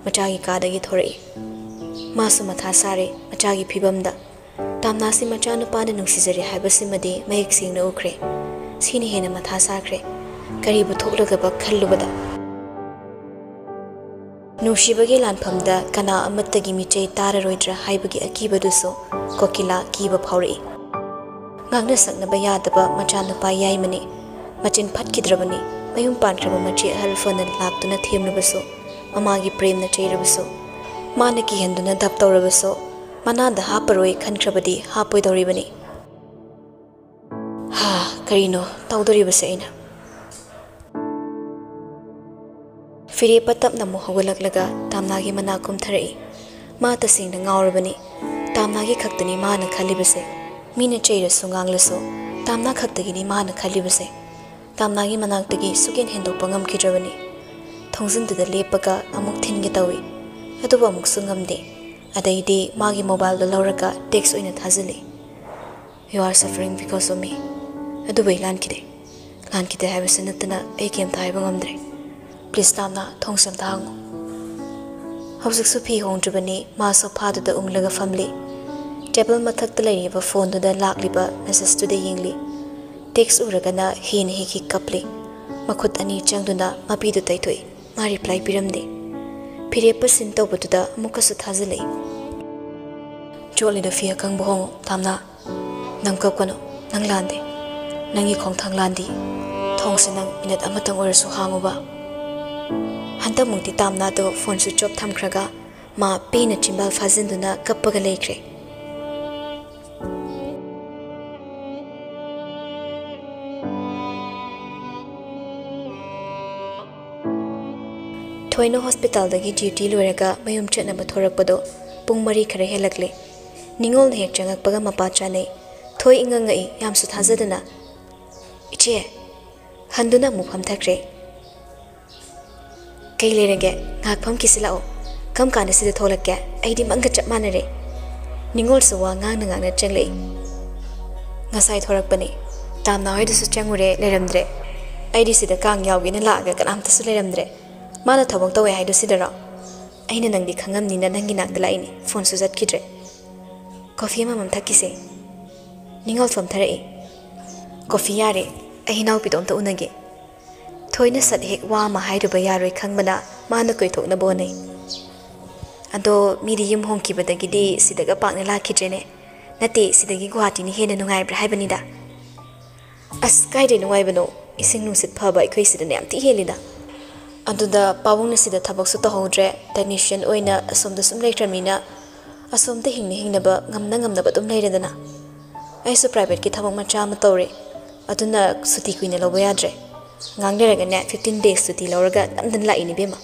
ꯃꯆꯥꯒꯤ ꯀꯥꯗꯒꯤ ꯊꯣꯔꯛꯏ꯫ ꯃꯥꯁꯨ ꯃꯊꯥ ꯁꯥꯔꯦ ꯃꯆꯥꯒꯤ ꯐꯤꯕꯝꯗ꯫ ꯇꯥꯝꯅꯥꯁꯤ ꯃꯆꯥꯅꯨꯄꯥꯅ ꯅꯨꯡꯁꯤꯖꯔꯦ ꯍꯥꯏꯕꯁꯤꯃꯗꯤ ꯃꯌꯦꯛ ꯁꯦꯡꯅ ꯎꯈ꯭ꯔꯦ꯫ ꯁꯤꯅ ꯍꯦꯟꯅ ꯃꯊꯥ ꯁꯥꯈ꯭ꯔꯦ꯫ ꯀꯔꯤꯕꯨ ꯊꯣꯛꯂꯒꯕ ꯈꯜꯂꯨꯕꯗ꯫ ꯅꯨꯡꯁꯤꯕꯒꯤ ꯂꯥꯟꯐꯝꯗ ꯀꯅꯥ ꯑꯃꯠꯇꯒꯤ ꯃꯤꯆꯩ ꯇꯥꯔꯔꯣꯏꯗ꯭ꯔꯥ ꯍꯥꯏꯕꯒꯤ ꯑꯀꯤꯕꯗꯨꯁꯨ ꯀꯣꯀꯤꯂꯥ ꯀꯤꯕ ꯐꯥꯎꯔꯛꯏ꯫ ꯉꯥꯡꯅ ꯁꯛꯅꯕ ꯌꯥꯗꯕ ꯃꯆꯥꯅꯨꯄꯥ ꯌꯥꯏꯃꯅꯤ꯫ ꯃꯆꯤꯟ ꯐꯠꯈꯤꯗ꯭ꯔꯕꯅꯤ꯫ ꯃꯌꯨꯝ ꯄꯥꯟꯈ꯭ꯔꯕ ꯃꯆꯦ ꯑꯍꯜ ꯐꯅ ꯂꯥꯛꯇꯨꯅ ꯊꯦꯝꯂꯕꯁꯨ, ꯃꯃꯥꯒꯤ ꯄ꯭ꯔꯦꯝꯅ ꯆꯩꯔꯕꯁꯨ, ꯃꯥꯅ ꯀꯤꯍꯟꯗꯨꯅ ꯙꯞ ꯇꯧꯔꯕꯁꯨ, ꯃꯅꯥꯗ ꯍꯥꯞꯄꯔꯣꯏ ꯈꯟꯈ꯭ꯔꯕꯗꯤ ꯍꯥꯞꯄꯣꯏꯗꯧꯔꯤꯕꯅꯤ꯫ ꯍꯥ, ꯀꯔꯤꯅꯣ ꯇꯧꯗꯣꯔꯤꯕꯁꯦ ꯑꯩꯅ? ꯐꯤꯔꯦꯞꯄ ꯇꯞꯅ ꯑꯃꯨꯛ ꯍꯧꯒꯠꯂꯛꯂꯒ ꯇꯥꯝꯅꯥꯒꯤ ꯃꯅꯥꯛ ꯀꯨꯝꯊꯔꯛꯏ꯫ ꯃꯥ ꯇꯁꯦꯡꯅ ꯉꯥꯎꯔꯕꯅꯤ꯫ ꯇꯥꯝꯅꯥꯒꯤ ꯈꯛꯇꯅꯤ ꯃꯥꯅ ꯈꯜꯂꯤꯕꯁꯦ꯫ ꯃꯤꯅ ꯆꯩꯔꯁꯨ ꯉꯥꯡꯂꯁꯨ ꯇꯥꯝꯅꯥ ꯈꯛꯇꯒꯤꯅꯤ ꯃꯥꯅ ꯈꯜꯂꯤꯕꯁꯦ꯫ ꯇꯥꯝꯅꯥꯒꯤ ꯃꯅꯥꯛꯇꯒꯤ ꯁꯨꯛꯍꯦꯟ ꯍꯦꯟꯗꯣꯛꯄ ꯉꯝꯈꯤꯗ꯭ꯔꯕꯅꯤ꯫ ꯊꯣꯡꯖꯤꯟꯗꯨꯗ ꯂꯦꯞꯄꯒ ꯑꯃꯨꯛ ꯊꯤꯟꯒꯦ ꯇꯧꯏ꯫ ꯑꯗꯨꯕꯨ ꯑꯃꯨꯛꯁꯨ ꯉꯝꯗꯦ꯫ ꯑꯗꯩꯗꯤ ꯃꯥꯒꯤ mobileꯗꯨ ꯂꯧꯔꯒ text ꯑꯣꯏꯅ ꯊꯥꯖꯤꯜꯂꯤ꯫ "You are suffering because of me." ꯑꯗꯨꯕꯨ ꯑꯩ ꯂꯥꯟꯈꯤꯗꯦ꯫ ꯂꯥꯟꯈꯤꯗꯦ ꯍꯥꯏꯕꯁꯨ ꯅꯠꯇꯅ ꯑꯩ ꯀꯩꯝꯇ ꯍꯥꯏꯕ ꯉꯝꯗ꯭ꯔꯦ꯫ Please ꯇꯥꯝꯅꯥ, ꯊꯣꯡꯁꯦ ꯑꯝꯇ ꯍꯥꯡꯉꯨ꯫ ꯍꯧꯖꯤꯛꯁꯨ ꯐꯤ ꯍꯣꯡꯗ꯭ꯔꯤꯕꯅꯤ, ꯃꯥ sofaꯗꯨꯗ ꯎꯪꯂꯒ ꯐꯝꯂꯤ꯫ Table ꯃꯊꯛꯇ ꯂꯩꯔꯤꯕ phoneꯗꯨꯗ ꯂꯥꯛꯂꯤꯕ messageꯇꯨꯗ ꯌꯦꯡꯂꯤ꯫ Text ꯎꯔꯒꯅ ꯍꯦꯟꯅ ꯍꯦꯛ ꯍꯦꯛ ꯀꯞꯂꯤ꯫ ꯃꯈꯨꯠ ꯑꯅꯤ ꯆꯪꯗꯨꯅ ꯃꯄꯤꯗꯨ ꯇꯩꯊꯣꯛꯏ꯫ ꯃꯥ reply ꯄꯤꯔꯝꯗꯦ꯫ ꯐꯤꯔꯦꯞꯄ seen ꯇꯧꯕꯗꯨꯗ ꯑꯃꯨꯛꯀꯁꯨ ꯊꯥꯖꯤꯜꯂꯛꯏ꯫ "ꯆꯣꯠꯂꯤꯗꯣ ꯐꯤ ꯑꯀꯪꯕ ꯍꯣꯡꯉꯨ, ꯇꯥꯝꯅꯥ꯫ ꯅꯪ ꯀꯞꯀꯅꯨ, ꯅꯪ ꯂꯥꯟꯗꯦ꯫ ꯅꯪꯒꯤ ꯈꯣꯡꯊꯥꯡ ꯂꯥꯟꯗꯦ꯫ ꯊꯣꯡꯁꯦ ꯅꯪ minute ꯑꯃꯇꯪ ꯑꯣꯏꯔꯁꯨ ꯍꯥꯡꯉꯨꯕ꯫" ꯍꯟꯗꯛꯃꯨꯛꯇꯤ ꯇꯥꯝꯅꯥꯗꯣ phone switch off ꯊꯝꯈ꯭ꯔꯒ ꯃꯥ ꯄꯦꯟꯅ ꯆꯤꯝꯕꯥꯜ ꯐꯥꯖꯤꯟꯗꯨꯅ ꯀꯞꯄꯒ ꯂꯩꯈ꯭ꯔꯦ꯫ ꯊꯣꯏꯅ ꯍꯣꯁꯄꯤꯇꯥꯜꯗꯒꯤ ꯗ꯭ꯌꯨꯇꯤ ꯂꯣꯏꯔꯒ ꯃꯌꯨꯝ ꯆꯠꯅꯕ ꯊꯣꯔꯛꯄꯗꯣ ꯄꯨꯡ ꯃꯔꯤ ꯈꯔ ꯍꯦꯜꯂꯛꯂꯦ꯫ ꯅꯤꯉꯣꯜꯅ ꯍꯦꯛ ꯆꯪꯉꯛꯄꯒ ꯃꯄꯥ ꯆꯥꯅꯩ꯫ ꯊꯣꯏ ꯏꯉꯛ ꯉꯛꯏ, ꯌꯥꯝꯁꯨ ꯊꯥꯖꯗꯅ꯫ "ꯏꯆꯦ!" ꯍꯟꯗꯨꯅ ꯑꯃꯨꯛ ꯐꯝꯊꯈ꯭ꯔꯦ꯫ "ꯀꯩ ꯂꯩꯔꯒꯦ? ꯉꯥꯏꯍꯥꯛ ꯐꯝꯈꯤꯁꯤ ꯂꯥꯛꯑꯣ꯫ ꯀꯔꯝ ꯀꯥꯟꯗ ꯁꯤꯗ ꯊꯣꯛꯂꯛꯀꯦ? ꯑꯩꯗꯤ ꯃꯪꯒ ꯆꯞ ꯃꯥꯟꯅꯔꯦ꯫" ꯅꯤꯉꯣꯜꯁꯨ ꯋꯥ ꯉꯥꯡꯅ ꯉꯥꯡꯅ ꯆꯪꯂꯛꯏ꯫ "ꯉꯁꯥꯏ ꯊꯣꯔꯛꯄꯅꯤ꯫ ꯇꯥꯝꯅꯥ ꯍꯣꯏꯗꯁꯨ ꯆꯪꯉꯨꯔꯦ, ꯂꯩꯔꯝꯗ꯭ꯔꯦ꯫ ꯑꯩꯗꯤ ꯁꯤꯗ ꯀꯥꯡ ꯌꯥꯎꯒꯦꯅ ꯂꯥꯛꯑꯒ ꯀꯅꯥꯝꯇꯁꯨ ꯂꯩꯔꯝꯗ꯭ꯔꯦ꯫ ꯃꯥꯅ ꯊꯕꯛ ꯇꯧꯋꯦ ꯍꯥꯏꯗꯣ ꯁꯤꯗꯔꯣ? ꯑꯩꯅ ꯅꯪꯗꯤ ꯈꯪꯉꯝꯅꯤꯅ ꯅꯪꯒꯤ ꯅꯥꯛꯇ ꯂꯥꯛꯏꯅꯦ, ꯐꯣꯟꯁꯨ ꯆꯠꯈꯤꯗ꯭ꯔꯦ꯫ ꯀꯣꯐꯤ ꯑꯃꯃꯝ ꯊꯛꯈꯤꯁꯦ꯫" ꯅꯤꯉꯣꯜ ꯐꯝꯊꯔꯛꯏ꯫ "ꯀꯣꯐꯤ ꯌꯥꯔꯦ, ꯑꯩ ꯏꯅꯥꯎꯄꯤꯗꯣ ꯑꯝꯇ ꯎꯅꯒꯦ꯫" ꯊꯣꯏꯅ ꯁꯠ ꯍꯦꯛ ꯋꯥ ꯑꯃ ꯍꯥꯏꯔꯨꯕ ꯌꯥꯔꯣꯏ ꯈꯪꯕꯅ ꯃꯥꯅ ꯀꯣꯏꯊꯣꯛꯅꯕ ꯍꯣꯠꯅꯩ꯫ "ꯑꯗꯣ ꯃꯤꯗꯤ ꯌꯨꯝ ꯍꯣꯡꯈꯤꯕꯗꯒꯤꯗꯤ ꯁꯤꯗꯒ ꯄꯥꯛꯅ ꯂꯥꯛꯈꯤꯗ꯭ꯔꯦꯅꯦ꯫ ꯅꯠꯇꯦ, ꯁꯤꯗꯒꯤ ꯒꯨꯍꯥꯇꯤꯅ ꯍꯦꯟꯅ ꯅꯨꯡꯉꯥꯏꯕ꯭ꯔꯥ ꯍꯥꯏꯕꯅꯤꯗ꯫" "ꯑꯁ, ꯀꯥꯏꯗꯩ ꯅꯨꯡꯉꯥꯏꯕꯅꯣ? ꯏꯁꯤꯡ ꯅꯨꯡꯁꯤꯠ ꯐꯕ ꯑꯩꯈꯣꯏ ꯁꯤꯗꯅ ꯌꯥꯝ ꯊꯤ ꯍꯦꯜꯂꯤꯗ꯫" ꯑꯗꯨꯗ ꯄꯥꯕꯨꯡꯅ ꯁꯤꯗ ꯊꯕꯛꯁꯨ ꯇꯧꯍꯧꯗ꯭ꯔꯦ, ꯇꯦꯛꯅꯤꯁꯤꯌꯟ ꯑꯣꯏꯅ ꯑꯁꯣꯝꯗ ꯁꯨꯝ ꯂꯩꯈ꯭ꯔꯃꯤꯅ ꯑꯁꯣꯝꯗ ꯍꯤꯡꯅ ꯍꯤꯡꯅꯕ ꯉꯝꯅ ꯉꯝꯅꯕ ꯑꯗꯨꯝ ꯂꯩꯔꯦꯗꯅ꯫ ꯑꯩꯁꯨ ꯄ꯭ꯔꯥꯏꯚꯦꯠꯀꯤ ꯊꯕꯛ ꯃꯆꯥ ꯑꯃ ꯇꯧꯔꯤ, ꯑꯗꯨꯅ ꯁꯨꯇꯤ ꯀꯨꯏꯅ ꯂꯧꯕ ꯌꯥꯗ꯭ꯔꯦ꯫ ꯉꯥꯡꯅꯔꯒꯅꯦ, ꯐꯤꯐꯇꯤꯟ ꯗꯦꯖ ꯁꯨꯇꯤ ꯂꯧꯔꯒ ꯅꯝꯗꯅ ꯂꯥꯛꯏꯅꯦ ꯏꯕꯦꯝꯃ꯫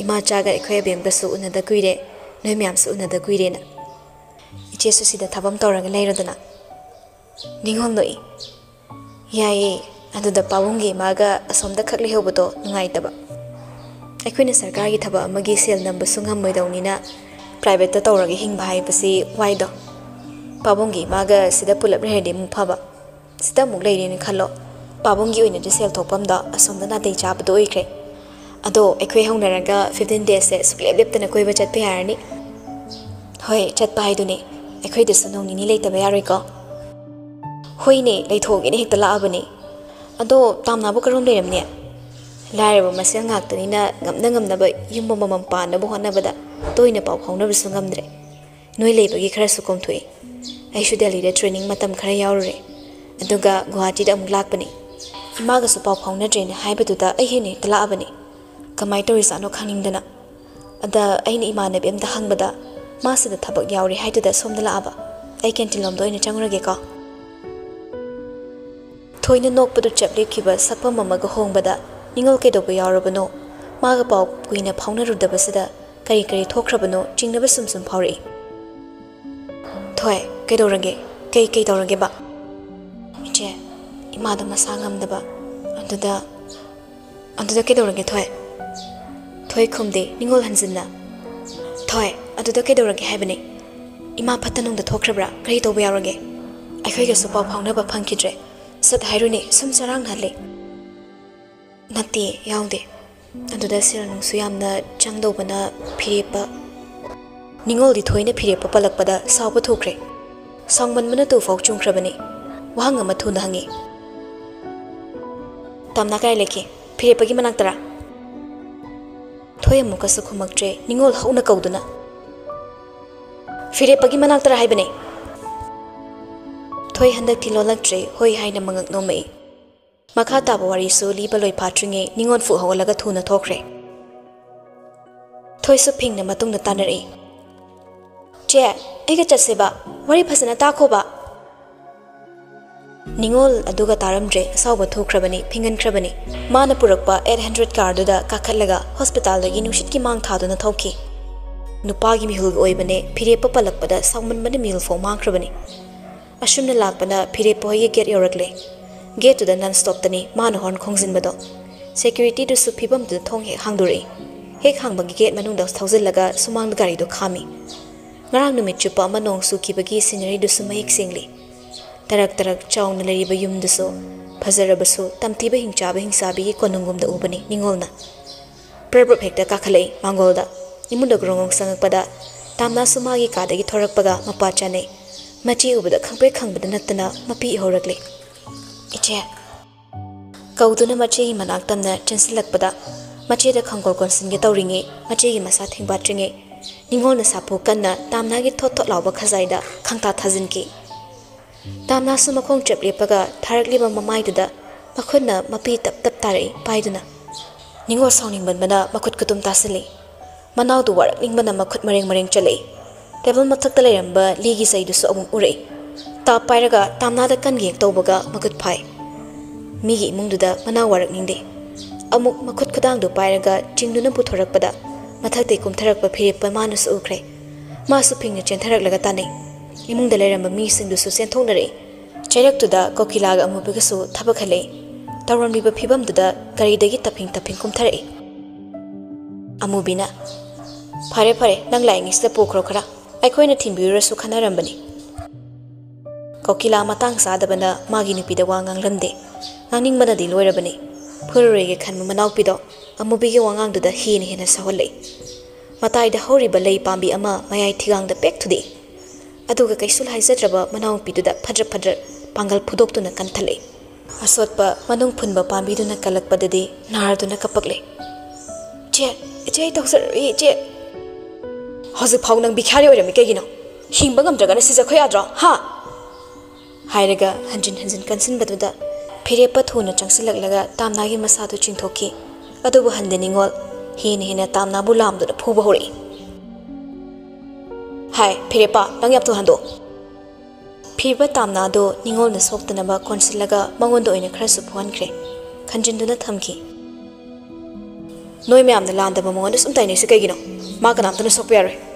ꯏꯃꯥ ꯆꯥꯒ ꯑꯩꯈꯣꯏ ꯑꯕꯦꯝꯒꯁꯨ ꯎꯅꯗ ꯀꯨꯏꯔꯦ, ꯅꯣꯏ ꯃꯌꯥꯝꯁꯨ ꯎꯅꯗ ꯀꯨꯏꯔꯦꯅ꯫ ꯏꯆꯦꯁꯨ ꯁꯤꯗ ꯊꯕꯛ ꯑꯃ ꯇꯧꯔꯒ ꯂꯩꯔꯣꯗꯅ꯫ ꯅꯤꯉꯣꯜ ꯅꯣꯛꯏ꯫ ꯌꯥꯏꯌꯦ, ꯑꯗꯨꯗ ꯄꯥꯕꯨꯡꯒꯤ ꯏꯃꯥꯒ ꯑꯁꯣꯝꯗ ꯈꯛ ꯂꯩꯍꯧꯕꯗꯣ ꯅꯨꯡꯉꯥꯏꯇꯕ꯫ ꯑꯩꯈꯣꯏꯅ ꯁꯔꯀꯥꯔꯒꯤ ꯊꯕꯛ ꯑꯃꯒꯤ ꯁꯦꯜ ꯅꯝꯕꯁꯨ ꯉꯝꯃꯣꯏꯗꯧꯅꯤꯅ ꯄ꯭ꯔꯥꯏꯚꯦꯠꯇ ꯇꯧꯔꯒ ꯍꯤꯡꯕ ꯍꯥꯏꯕꯁꯤ ꯋꯥꯏꯗꯣ꯫ ꯄꯥꯕꯨꯡꯒꯤ ꯏꯃꯥꯒ ꯁꯤꯗ ꯄꯨꯂꯞ ꯂꯩꯔꯗꯤ ꯑꯃꯨꯛ ꯐꯕ꯫ ꯁꯤꯗ ꯑꯃꯨꯛ ꯂꯩꯔꯦꯅ ꯈꯜꯂꯣ, ꯄꯥꯕꯨꯡꯒꯤ ꯑꯣꯏꯅꯗꯤ ꯁꯦꯜ ꯊꯣꯛꯐꯝꯗꯣ ꯑꯁꯣꯝꯗ ꯅꯥꯇꯩ ꯆꯥꯕꯗꯣ ꯑꯣꯏꯈ꯭ꯔꯦ꯫ ꯑꯗꯣ ꯑꯩꯈꯣꯏ ꯍꯧꯅꯔꯒ ꯐꯤꯐꯇꯤꯟ ꯗꯦꯖꯁꯦ ꯁꯨꯛꯂꯦꯞ ꯂꯦꯞꯇꯅ ꯀꯣꯏꯕ ꯆꯠꯄ ꯌꯥꯔꯅꯤ꯫ ꯍꯣꯏ, ꯆꯠꯄ ꯍꯥꯏꯗꯨꯅꯦ, ꯑꯩꯈꯣꯏꯗꯁꯨ ꯅꯣꯡ ꯅꯤꯅꯤ ꯂꯩꯇꯕ ꯌꯥꯔꯣꯏꯀꯣ꯫ ꯍꯣꯏꯅꯦ, ꯂꯩꯊꯣꯛꯑꯒꯦꯅ ꯍꯦꯛꯇ ꯂꯥꯛꯑꯕꯅꯦ꯫ ꯑꯗꯣ ꯇꯥꯝꯅꯥꯕꯨ ꯀꯔꯣꯝ ꯂꯩꯔꯝꯅꯤ? ꯂꯥꯏꯔꯕ ꯃꯁꯦꯜ ꯉꯥꯛꯇꯅꯤꯅ ꯉꯝꯅ ꯉꯝꯅꯕ ꯌꯨꯝ ꯑꯃꯃꯝ ꯄꯥꯟꯅꯕ ꯍꯣꯠꯅꯕꯗ ꯇꯣꯏꯅ ꯄꯥꯎ ꯐꯥꯎꯅꯕꯁꯨ ꯉꯝꯗ꯭ꯔꯦ꯫ ꯅꯣꯏ ꯂꯩꯕꯒꯤ ꯈꯔꯁꯨ ꯀꯣꯝꯊꯣꯛꯏ꯫ ꯑꯩꯁꯨ ꯗꯦꯜꯂꯤꯗ ꯇ꯭ꯔꯦꯅꯤꯡ ꯃꯇꯝ ꯈꯔ ꯌꯥꯎꯔꯨꯔꯦ, ꯑꯗꯨꯒ ꯒꯨꯋꯥꯍꯥꯇꯤꯗ ꯑꯃꯨꯛ ꯂꯥꯛꯄꯅꯤ꯫ ꯏꯃꯥꯒꯁꯨ ꯄꯥꯎ ꯐꯥꯎꯅꯗ꯭ꯔꯦꯅ ꯍꯥꯏꯕꯗꯨꯗ ꯑꯩ ꯍꯦꯟꯅ ꯍꯦꯛꯇ ꯂꯥꯛꯑꯕꯅꯤ꯫ ꯀꯃꯥꯏꯅ ꯇꯧꯔꯤꯖꯥꯠꯅꯣ ꯈꯪꯅꯤꯡꯗꯅ꯫ ꯑꯗ ꯑꯩꯅ ꯏꯃꯥꯟꯅꯕꯤ ꯑꯝꯗ ꯍꯪꯕꯗ, ꯃꯥ ꯁꯤꯗ ꯊꯕꯛ ꯌꯥꯎꯔꯤ ꯍꯥꯏꯗꯨꯗ ꯁꯣꯝꯗ ꯂꯥꯛꯑꯕ꯫ ꯑꯩ ꯀꯦꯟꯇꯤꯟ ꯂꯣꯝꯗ ꯑꯣꯏꯅ ꯆꯪꯉꯨꯔꯒꯦꯀꯣ꯫ ꯊꯣꯏꯅ ꯅꯣꯛꯄꯗꯨ ꯆꯞ ꯂꯦꯞꯈꯤꯕ ꯁꯛꯐꯝ ꯑꯃꯒ ꯍꯣꯡꯕꯗ, "ꯅꯤꯉꯣꯜ, ꯀꯩꯗꯧꯕ ꯌꯥꯎꯔꯕꯅꯣ? ꯃꯥꯒ ꯄꯥꯎ ꯀꯨꯏꯅ ꯐꯥꯎꯅꯔꯨꯗꯕꯁꯤꯗ ꯀꯔꯤ ꯀꯔꯤ ꯊꯣꯛꯈ꯭ꯔꯕꯅꯣ ꯆꯤꯡꯅꯕ ꯁꯨꯝ ꯁꯨꯝ ꯐꯥꯎꯔꯛꯏ꯫ "ꯊꯣꯏ, ꯀꯩꯗꯧꯔꯒꯦ? ꯀꯩ, ꯀꯩ ꯇꯧꯔꯒꯦꯕ?" "ꯏꯆꯦ, ꯏꯃꯥꯗꯣ ꯃꯁꯥ ꯉꯝꯗꯕ꯫ ꯑꯗꯨꯗ, ꯑꯗꯨꯗ ꯀꯩꯗꯧꯔꯒꯦ, ꯊꯣꯏ?" ꯊꯣꯏ ꯈꯨꯝꯗꯦ, ꯅꯤꯉꯣꯜ ꯍꯟꯖꯤꯟꯅ꯫ "ꯊꯣꯏ, ꯑꯗꯨꯗ ꯀꯩꯗꯧꯔꯒꯦ ꯍꯥꯏꯕꯅꯦ? ꯏꯃꯥ ꯐꯠꯇ ꯅꯨꯡꯗ ꯊꯣꯛꯈ꯭ꯔꯕ꯭ꯔꯥ? ꯀꯔꯤ ꯇꯧꯕ ꯌꯥꯎꯔꯒꯦ? ꯑꯩꯈꯣꯏꯒꯁꯨ ꯄꯥꯎ ꯐꯥꯎꯅꯕ ꯐꯪꯈꯤꯗ꯭ꯔꯦ꯫ ꯁꯠ ꯍꯥꯏꯔꯨꯅꯦ, ꯁꯨꯝ ꯆꯔꯥꯡꯅꯍꯜꯂꯦ꯫" "ꯅꯠꯇꯦ, ꯌꯥꯎꯗꯦ꯫" ꯑꯗꯨꯗ ꯁꯦꯜ ꯅꯨꯡꯁꯨ ꯌꯥꯝꯅ ꯆꯪꯗꯧꯕꯅ ꯐꯤꯔꯦꯞꯄ꯫ ꯅꯤꯉꯣꯜꯗꯤ ꯊꯣꯏꯅ ꯐꯤꯔꯦꯞꯄ ꯄꯜꯂꯛꯄꯗ ꯁꯥꯎꯕ ꯊꯨꯈ꯭ꯔꯦ꯫ ꯁꯥꯎꯃꯟꯕꯅ ꯇꯨꯐꯥꯎ ꯆꯨꯝꯈ꯭ꯔꯕꯅꯤ꯫ ꯋꯥꯍꯪ ꯑꯃ ꯊꯨꯅ ꯍꯪꯉꯤ꯫ "ꯇꯥꯝꯅꯥ ꯀꯥꯏ ꯂꯩꯒꯦ? ꯐꯤꯔꯦꯞꯄꯒꯤ ꯃꯅꯥꯛꯇꯔꯥ?" ꯊꯣꯏ ꯑꯃꯨꯛꯀꯁꯨ ꯈꯨꯝꯃꯛꯇ꯭ꯔꯦ, ꯅꯤꯉꯣꯜ ꯍꯧꯅ ꯀꯧꯗꯨꯅ꯫ "ꯐꯤꯔꯦꯞꯄꯒꯤ ꯃꯅꯥꯛꯇꯔꯥ ꯍꯥꯏꯕꯅꯦ?" ꯊꯣꯏ ꯍꯟꯗꯛꯇꯤ ꯂꯣꯜꯂꯛꯇ꯭ꯔꯦ, ꯍꯣꯏ ꯍꯥꯏꯅ ꯃꯉꯛ ꯅꯣꯝꯃꯛꯏ꯫ ꯃꯈꯥ ꯇꯥꯕ ꯋꯥꯔꯤꯁꯨ ꯂꯤꯕ ꯂꯣꯏ ꯐꯥꯠꯇ꯭ꯔꯤꯉꯩ ꯅꯤꯉꯣꯜ ꯐꯨꯛ ꯍꯧꯒꯠꯂꯒ ꯊꯨꯅ ꯊꯣꯛꯈ꯭ꯔꯦ꯫ ꯊꯣꯏꯁꯨ ꯐꯤꯡꯅ ꯃꯇꯨꯡꯗ ꯇꯥꯟꯅꯔꯛꯏ꯫ "ꯆꯦ, ꯑꯩꯒ ꯆꯠꯁꯦꯕ, ꯋꯥꯔꯤ ꯐꯖꯅ ꯇꯥꯈꯣꯕ꯫" ꯅꯤꯉꯣꯜ ꯑꯗꯨꯒ ꯇꯥꯔꯝꯗ꯭ꯔꯦ, ꯑꯁꯥꯎꯕ ꯊꯣꯛꯈ꯭ꯔꯕꯅꯤ, ꯐꯤꯡꯒꯟꯈ꯭ꯔꯕꯅꯤ꯫ ꯃꯥꯅ ꯄꯨꯔꯛꯄ ꯑꯩꯠ ꯍꯟꯗ꯭ꯔꯦꯠ ꯀꯥꯔꯗꯨꯗ ꯀꯥꯈꯠꯂꯒ ꯍꯣꯁꯄꯤꯇꯥꯜꯗꯒꯤ ꯅꯨꯡꯁꯤꯠꯀꯤ ꯃꯥꯡ ꯊꯥꯗꯨꯅ ꯊꯣꯛꯈꯤ꯫ ꯅꯨꯄꯥꯒꯤ ꯃꯤꯍꯨꯜꯒꯤ ꯑꯣꯏꯕꯅꯦ, ꯐꯤꯔꯦꯞꯄ ꯄꯜꯂꯛꯄꯗ ꯁꯥꯎꯃꯟꯕꯅ ꯃꯤꯍꯨꯜ ꯐꯥꯎ ꯃꯥꯡꯈ꯭ꯔꯕꯅꯤ꯫ ꯑꯁꯨꯝꯅ ꯂꯥꯛꯄꯅ ꯐꯤꯔꯦꯞꯄ ꯍꯣꯏꯒꯤ ꯒꯦꯠ ꯌꯧꯔꯛꯂꯦ꯫ ꯒꯦꯠꯇꯨꯗ ꯅꯟ ꯁ꯭ꯇꯣꯞꯇꯅꯤ ꯃꯥꯅ ꯍꯣꯔꯟ ꯈꯣꯡꯖꯤꯟꯕꯗꯣ꯫ ꯁꯦꯀ꯭ꯌꯨꯔꯤꯇꯤꯗꯨꯁꯨ ꯐꯤꯕꯝꯗꯨꯗ ꯊꯣꯡ ꯍꯦꯛ ꯍꯥꯡꯗꯣꯔꯛꯏ꯫ ꯍꯦꯛ ꯍꯥꯡꯕꯒꯤ ꯒꯦꯠ ꯃꯅꯨꯡꯗ ꯊꯧꯖꯤꯜꯂꯒ ꯁꯨꯃꯥꯡꯗ ꯒꯥꯔꯤꯗꯨ ꯈꯥꯝꯃꯤ꯫ ꯉꯔꯥꯡ ꯅꯨꯃꯤꯠ ꯆꯨꯞꯄ ꯑꯃ ꯅꯣꯡ ꯆꯨꯈꯤꯕꯒꯤ ꯁꯤꯅꯔꯤꯗꯨꯁꯨ ꯃꯌꯦꯛ ꯁꯦꯡꯂꯤ꯫ ꯇꯔꯛ ꯇꯔꯛ ꯆꯥꯎꯅ ꯂꯩꯔꯤꯕ ꯌꯨꯝꯗꯨꯁꯨ ꯐꯖꯔꯕꯁꯨ ꯇꯝꯊꯤꯕ ꯍꯤꯡꯆꯥꯕ ꯍꯤꯡꯆꯥꯕꯤꯒꯤ ꯀꯣꯅꯨꯡꯒꯨꯝꯗ ꯎꯕꯅꯤ ꯅꯤꯉꯣꯜꯅ꯫ ꯄ꯭ꯔꯞ ꯄ꯭ꯔꯞ ꯍꯦꯛꯇ ꯀꯥꯈꯠꯂꯛꯏ ꯃꯥꯡꯒꯣꯜꯗ꯫ ꯏꯃꯨꯡꯗ ꯒ꯭ꯔꯣꯡ ꯒ꯭ꯔꯣꯡ ꯆꯪꯉꯛꯄꯗ ꯇꯥꯝꯅꯥꯁꯨ ꯃꯥꯒꯤ ꯀꯥꯗꯒꯤ ꯊꯣꯔꯛꯄꯒ ꯃꯄꯥ ꯆꯥꯅꯩ꯫ ꯃꯆꯦ ꯎꯕꯗ ꯈꯪꯄ꯭ꯔꯦꯛ ꯈꯪꯕꯗ ꯅꯠꯇꯅ ꯃꯄꯤ ꯏꯍꯧꯔꯛꯂꯦ꯫ "ꯏꯆꯦ!" ꯀꯧꯗꯨꯅ ꯃꯆꯦꯒꯤ ꯃꯅꯥꯛ ꯇꯝꯅ ꯆꯦꯟꯁꯤꯜꯂꯛꯄꯗ ꯃꯆꯦꯗ ꯈꯪꯒꯣꯜ ꯀꯣꯟꯁꯤꯟꯒꯦ ꯇꯧꯔꯤꯉꯩ, ꯃꯆꯦꯒꯤ ꯃꯁꯥ ꯊꯦꯡꯕꯥꯠꯇ꯭ꯔꯤꯉꯩ ꯅꯤꯉꯣꯜꯅ ꯁꯥꯐꯨ ꯀꯟꯅ ꯇꯥꯝꯅꯥꯒꯤ ꯊꯣꯠ ꯊꯣꯠ ꯂꯥꯎꯕ ꯈꯖꯥꯏꯗ ꯈꯪꯇꯥ ꯊꯥꯖꯤꯟꯈꯤ꯫ ꯇꯥꯝꯅꯥꯁꯨ ꯃꯈꯣꯡ ꯆꯞ ꯂꯦꯞꯄꯒ ꯊꯥꯔꯛꯂꯤꯕ ꯃꯃꯥꯏꯗꯨꯗ ꯃꯈꯨꯠꯅ ꯃꯄꯤ ꯇꯞ ꯇꯞ ꯇꯥꯔꯛꯏ ꯄꯥꯏꯗꯨꯅ꯫ ꯅꯤꯉꯣꯜ ꯁꯥꯎꯅꯤꯡꯃꯟꯕꯅ ꯃꯈꯨꯠ ꯀꯇꯨꯝ ꯇꯥꯁꯤꯜꯂꯤ꯫ ꯃꯅꯥꯎꯗꯨ ꯋꯥꯔꯛꯅꯤꯡꯕꯅ ꯃꯈꯨꯠ ꯃꯔꯦꯡ ꯃꯔꯦꯡ ꯆꯠꯂꯛꯏ꯫ ꯇꯦꯕꯜ ꯃꯊꯛꯇ ꯂꯩꯔꯝꯕ ꯂꯤꯒꯤ ꯆꯩꯗꯨꯁꯨ ꯑꯃꯨꯛ ꯎꯔꯛꯏ꯫ ꯇꯥꯞ ꯄꯥꯏꯔꯒ ꯇꯥꯝꯅꯥꯗ ꯀꯟꯒꯦ ꯍꯦꯛ ꯇꯧꯕꯒ ꯃꯈꯨꯠ ꯐꯥꯏ꯫ ꯃꯤꯒꯤ ꯏꯃꯨꯡꯗꯨꯗ ꯃꯅꯥꯎ ꯋꯥꯔꯛꯅꯤꯡꯗꯦ꯫ ꯑꯃꯨꯛ ꯃꯈꯨꯠ ꯈꯨꯗꯥꯡꯗꯨ ꯄꯥꯏꯔꯒ ꯆꯤꯡꯗꯨꯅ ꯄꯨꯊꯣꯔꯛꯄꯗ ꯃꯊꯛꯇꯩ ꯀꯨꯝꯊꯔꯛꯄ ꯐꯤꯔꯦꯞꯄ ꯃꯥꯅꯁꯨ ꯎꯈ꯭ꯔꯦ꯫ ꯃꯥꯁꯨ ꯐꯤꯡꯅ ꯆꯦꯟꯊꯔꯛꯂꯒ ꯇꯥꯟꯅꯩ꯫ ꯏꯃꯨꯡꯗ ꯂꯩꯔꯝꯕ ꯃꯤꯁꯤꯡꯗꯨꯁꯨ ꯆꯦꯟꯊꯣꯛꯅꯔꯛꯏ꯫ ꯆꯩꯔꯛꯇꯨꯗ ꯀꯣꯀꯤꯂꯥꯒ ꯑꯃꯨꯕꯤꯒꯁꯨ ꯊꯕꯛ ꯍꯜꯂꯛꯏ꯫ ꯇꯧꯔꯝꯂꯤꯕ ꯐꯤꯕꯝꯗꯨꯗ ꯒꯥꯔꯤꯗꯒꯤ ꯇꯞꯐꯤꯡ ꯇꯞꯐꯤꯡ ꯀꯨꯝꯊꯔꯛꯏ꯫ ꯑꯃꯨꯕꯤꯅ, "ꯐꯔꯦ ꯐꯔꯦ, ꯅꯪ ꯂꯥꯛꯏꯉꯩꯁꯤꯗ ꯄꯨꯈ꯭ꯔꯣ ꯈꯔ, ꯑꯩꯈꯣꯏꯅ ꯊꯤꯟꯕꯤꯔꯨꯔꯁꯨ" ꯈꯟꯅꯔꯝꯕꯅꯤ꯫ ꯀꯣꯀꯤꯂꯥ ꯃꯇꯥꯡ ꯆꯥꯗꯕꯅ ꯃꯥꯒꯤ ꯅꯨꯄꯤꯗ ꯋꯥ ꯉꯥꯡꯂꯝꯗꯦ꯫ ꯉꯥꯡꯅꯤꯡꯕꯅꯗꯤ ꯂꯣꯏꯔꯕꯅꯤ꯫ ꯐꯨꯔꯔꯣꯏꯒꯦ ꯈꯟꯕ ꯃꯅꯥꯎꯄꯤꯗꯣ ꯑꯃꯨꯕꯤꯒꯤ ꯋꯥꯉꯥꯡꯗꯨꯗ ꯍꯦꯟꯅ ꯍꯦꯟꯅ ꯁꯥꯎꯍꯜꯂꯛꯏ꯫ ꯃꯇꯥꯏꯗ ꯍꯧꯔꯤꯕ ꯂꯩ ꯄꯥꯝꯕꯤ ꯑꯃ ꯃꯌꯥꯏ ꯊꯤꯒꯥꯡꯗ ꯄꯦꯛ ꯊꯨꯗꯦꯛꯏ꯫ ꯑꯗꯨꯒ ꯀꯩꯁꯨ ꯍꯥꯏꯖꯗ꯭ꯔꯕ ꯃꯅꯥꯎꯄꯤꯗꯨꯗ ꯐꯗ꯭ꯔꯛ ꯐꯗ꯭ꯔꯛ ꯄꯥꯡꯒꯜ ꯐꯨꯗꯣꯛꯇꯨꯅ ꯀꯟꯊꯠꯂꯛꯏ꯫ ꯑꯁꯣꯠꯄ ꯃꯅꯨꯡ ꯐꯨꯟꯕ ꯄꯥꯝꯕꯤꯗꯨꯅ ꯀꯜꯂꯛꯄꯗꯗꯤ ꯅꯥꯔꯗꯨꯅ ꯀꯞꯄꯛꯂꯦ꯫ "ꯏꯆꯦ, ꯏꯆꯦ, ꯑꯩ ꯇꯧꯖꯔꯣꯏ, ꯏꯆꯦ꯫ ꯍꯧꯖꯤꯛ ꯐꯥꯎ ꯅꯪ ꯕꯤꯈꯥꯔꯤ ꯑꯣꯏꯔꯝꯃꯤ ꯀꯩꯒꯤꯅꯣ? ꯍꯤꯡꯕ ꯉꯝꯗ꯭ꯔꯒꯅ ꯁꯤꯖꯈꯣ ꯌꯥꯗ꯭ꯔꯣ, ꯍꯥ?" ꯍꯥꯏꯔꯒ ꯍꯟꯖꯤꯟ ꯍꯟꯖꯤꯟ ꯀꯟꯁꯤꯟꯕꯗꯨꯗ ꯐꯤꯔꯦꯞꯄ ꯊꯨꯅ ꯆꯪꯁꯤꯜꯂꯛꯂꯒ ꯇꯥꯝꯅꯥꯒꯤ ꯃꯁꯥꯗꯨ ꯆꯤꯡꯊꯣꯛꯈꯤ꯫ ꯑꯗꯨꯕꯨ ꯍꯟꯗꯦ ꯅꯤꯉꯣꯜ ꯍꯦꯟꯅ ꯍꯦꯟꯅ ꯇꯥꯝꯅꯥꯕꯨ ꯂꯥꯝꯗꯨꯅ ꯐꯨꯕ ꯍꯧꯔꯛꯏ꯫ "ꯍꯥꯏ, ꯐꯤꯔꯦꯞꯄ, ꯅꯪ ꯌꯥꯝ ꯊꯨꯍꯟꯗꯣ!" ꯐꯤꯔꯦꯞꯄ ꯇꯥꯝꯅꯥꯗꯨ ꯅꯤꯉꯣꯜꯅ ꯁꯣꯛꯇꯅꯕ ꯀꯣꯟꯁꯤꯜꯂꯒ ꯃꯉꯣꯟꯗ ꯑꯣꯏꯅ ꯈꯔꯁꯨ ꯐꯨꯍꯟꯈ꯭ꯔꯦ꯫ ꯈꯟꯖꯤꯟꯗꯨꯅ ꯊꯝꯈꯤ꯫ "ꯅꯣꯏ ꯃꯌꯥꯝꯅ ꯂꯥꯟꯗꯕ ꯃꯉꯣꯟꯗ ꯁꯨꯝ ꯇꯥꯏꯅꯩꯁꯤ ꯀꯩꯒꯤꯅꯣ? ꯃꯥ ꯀꯅꯥꯝꯇꯅ ꯁꯣꯛꯄ ꯌꯥꯔꯣꯏ꯫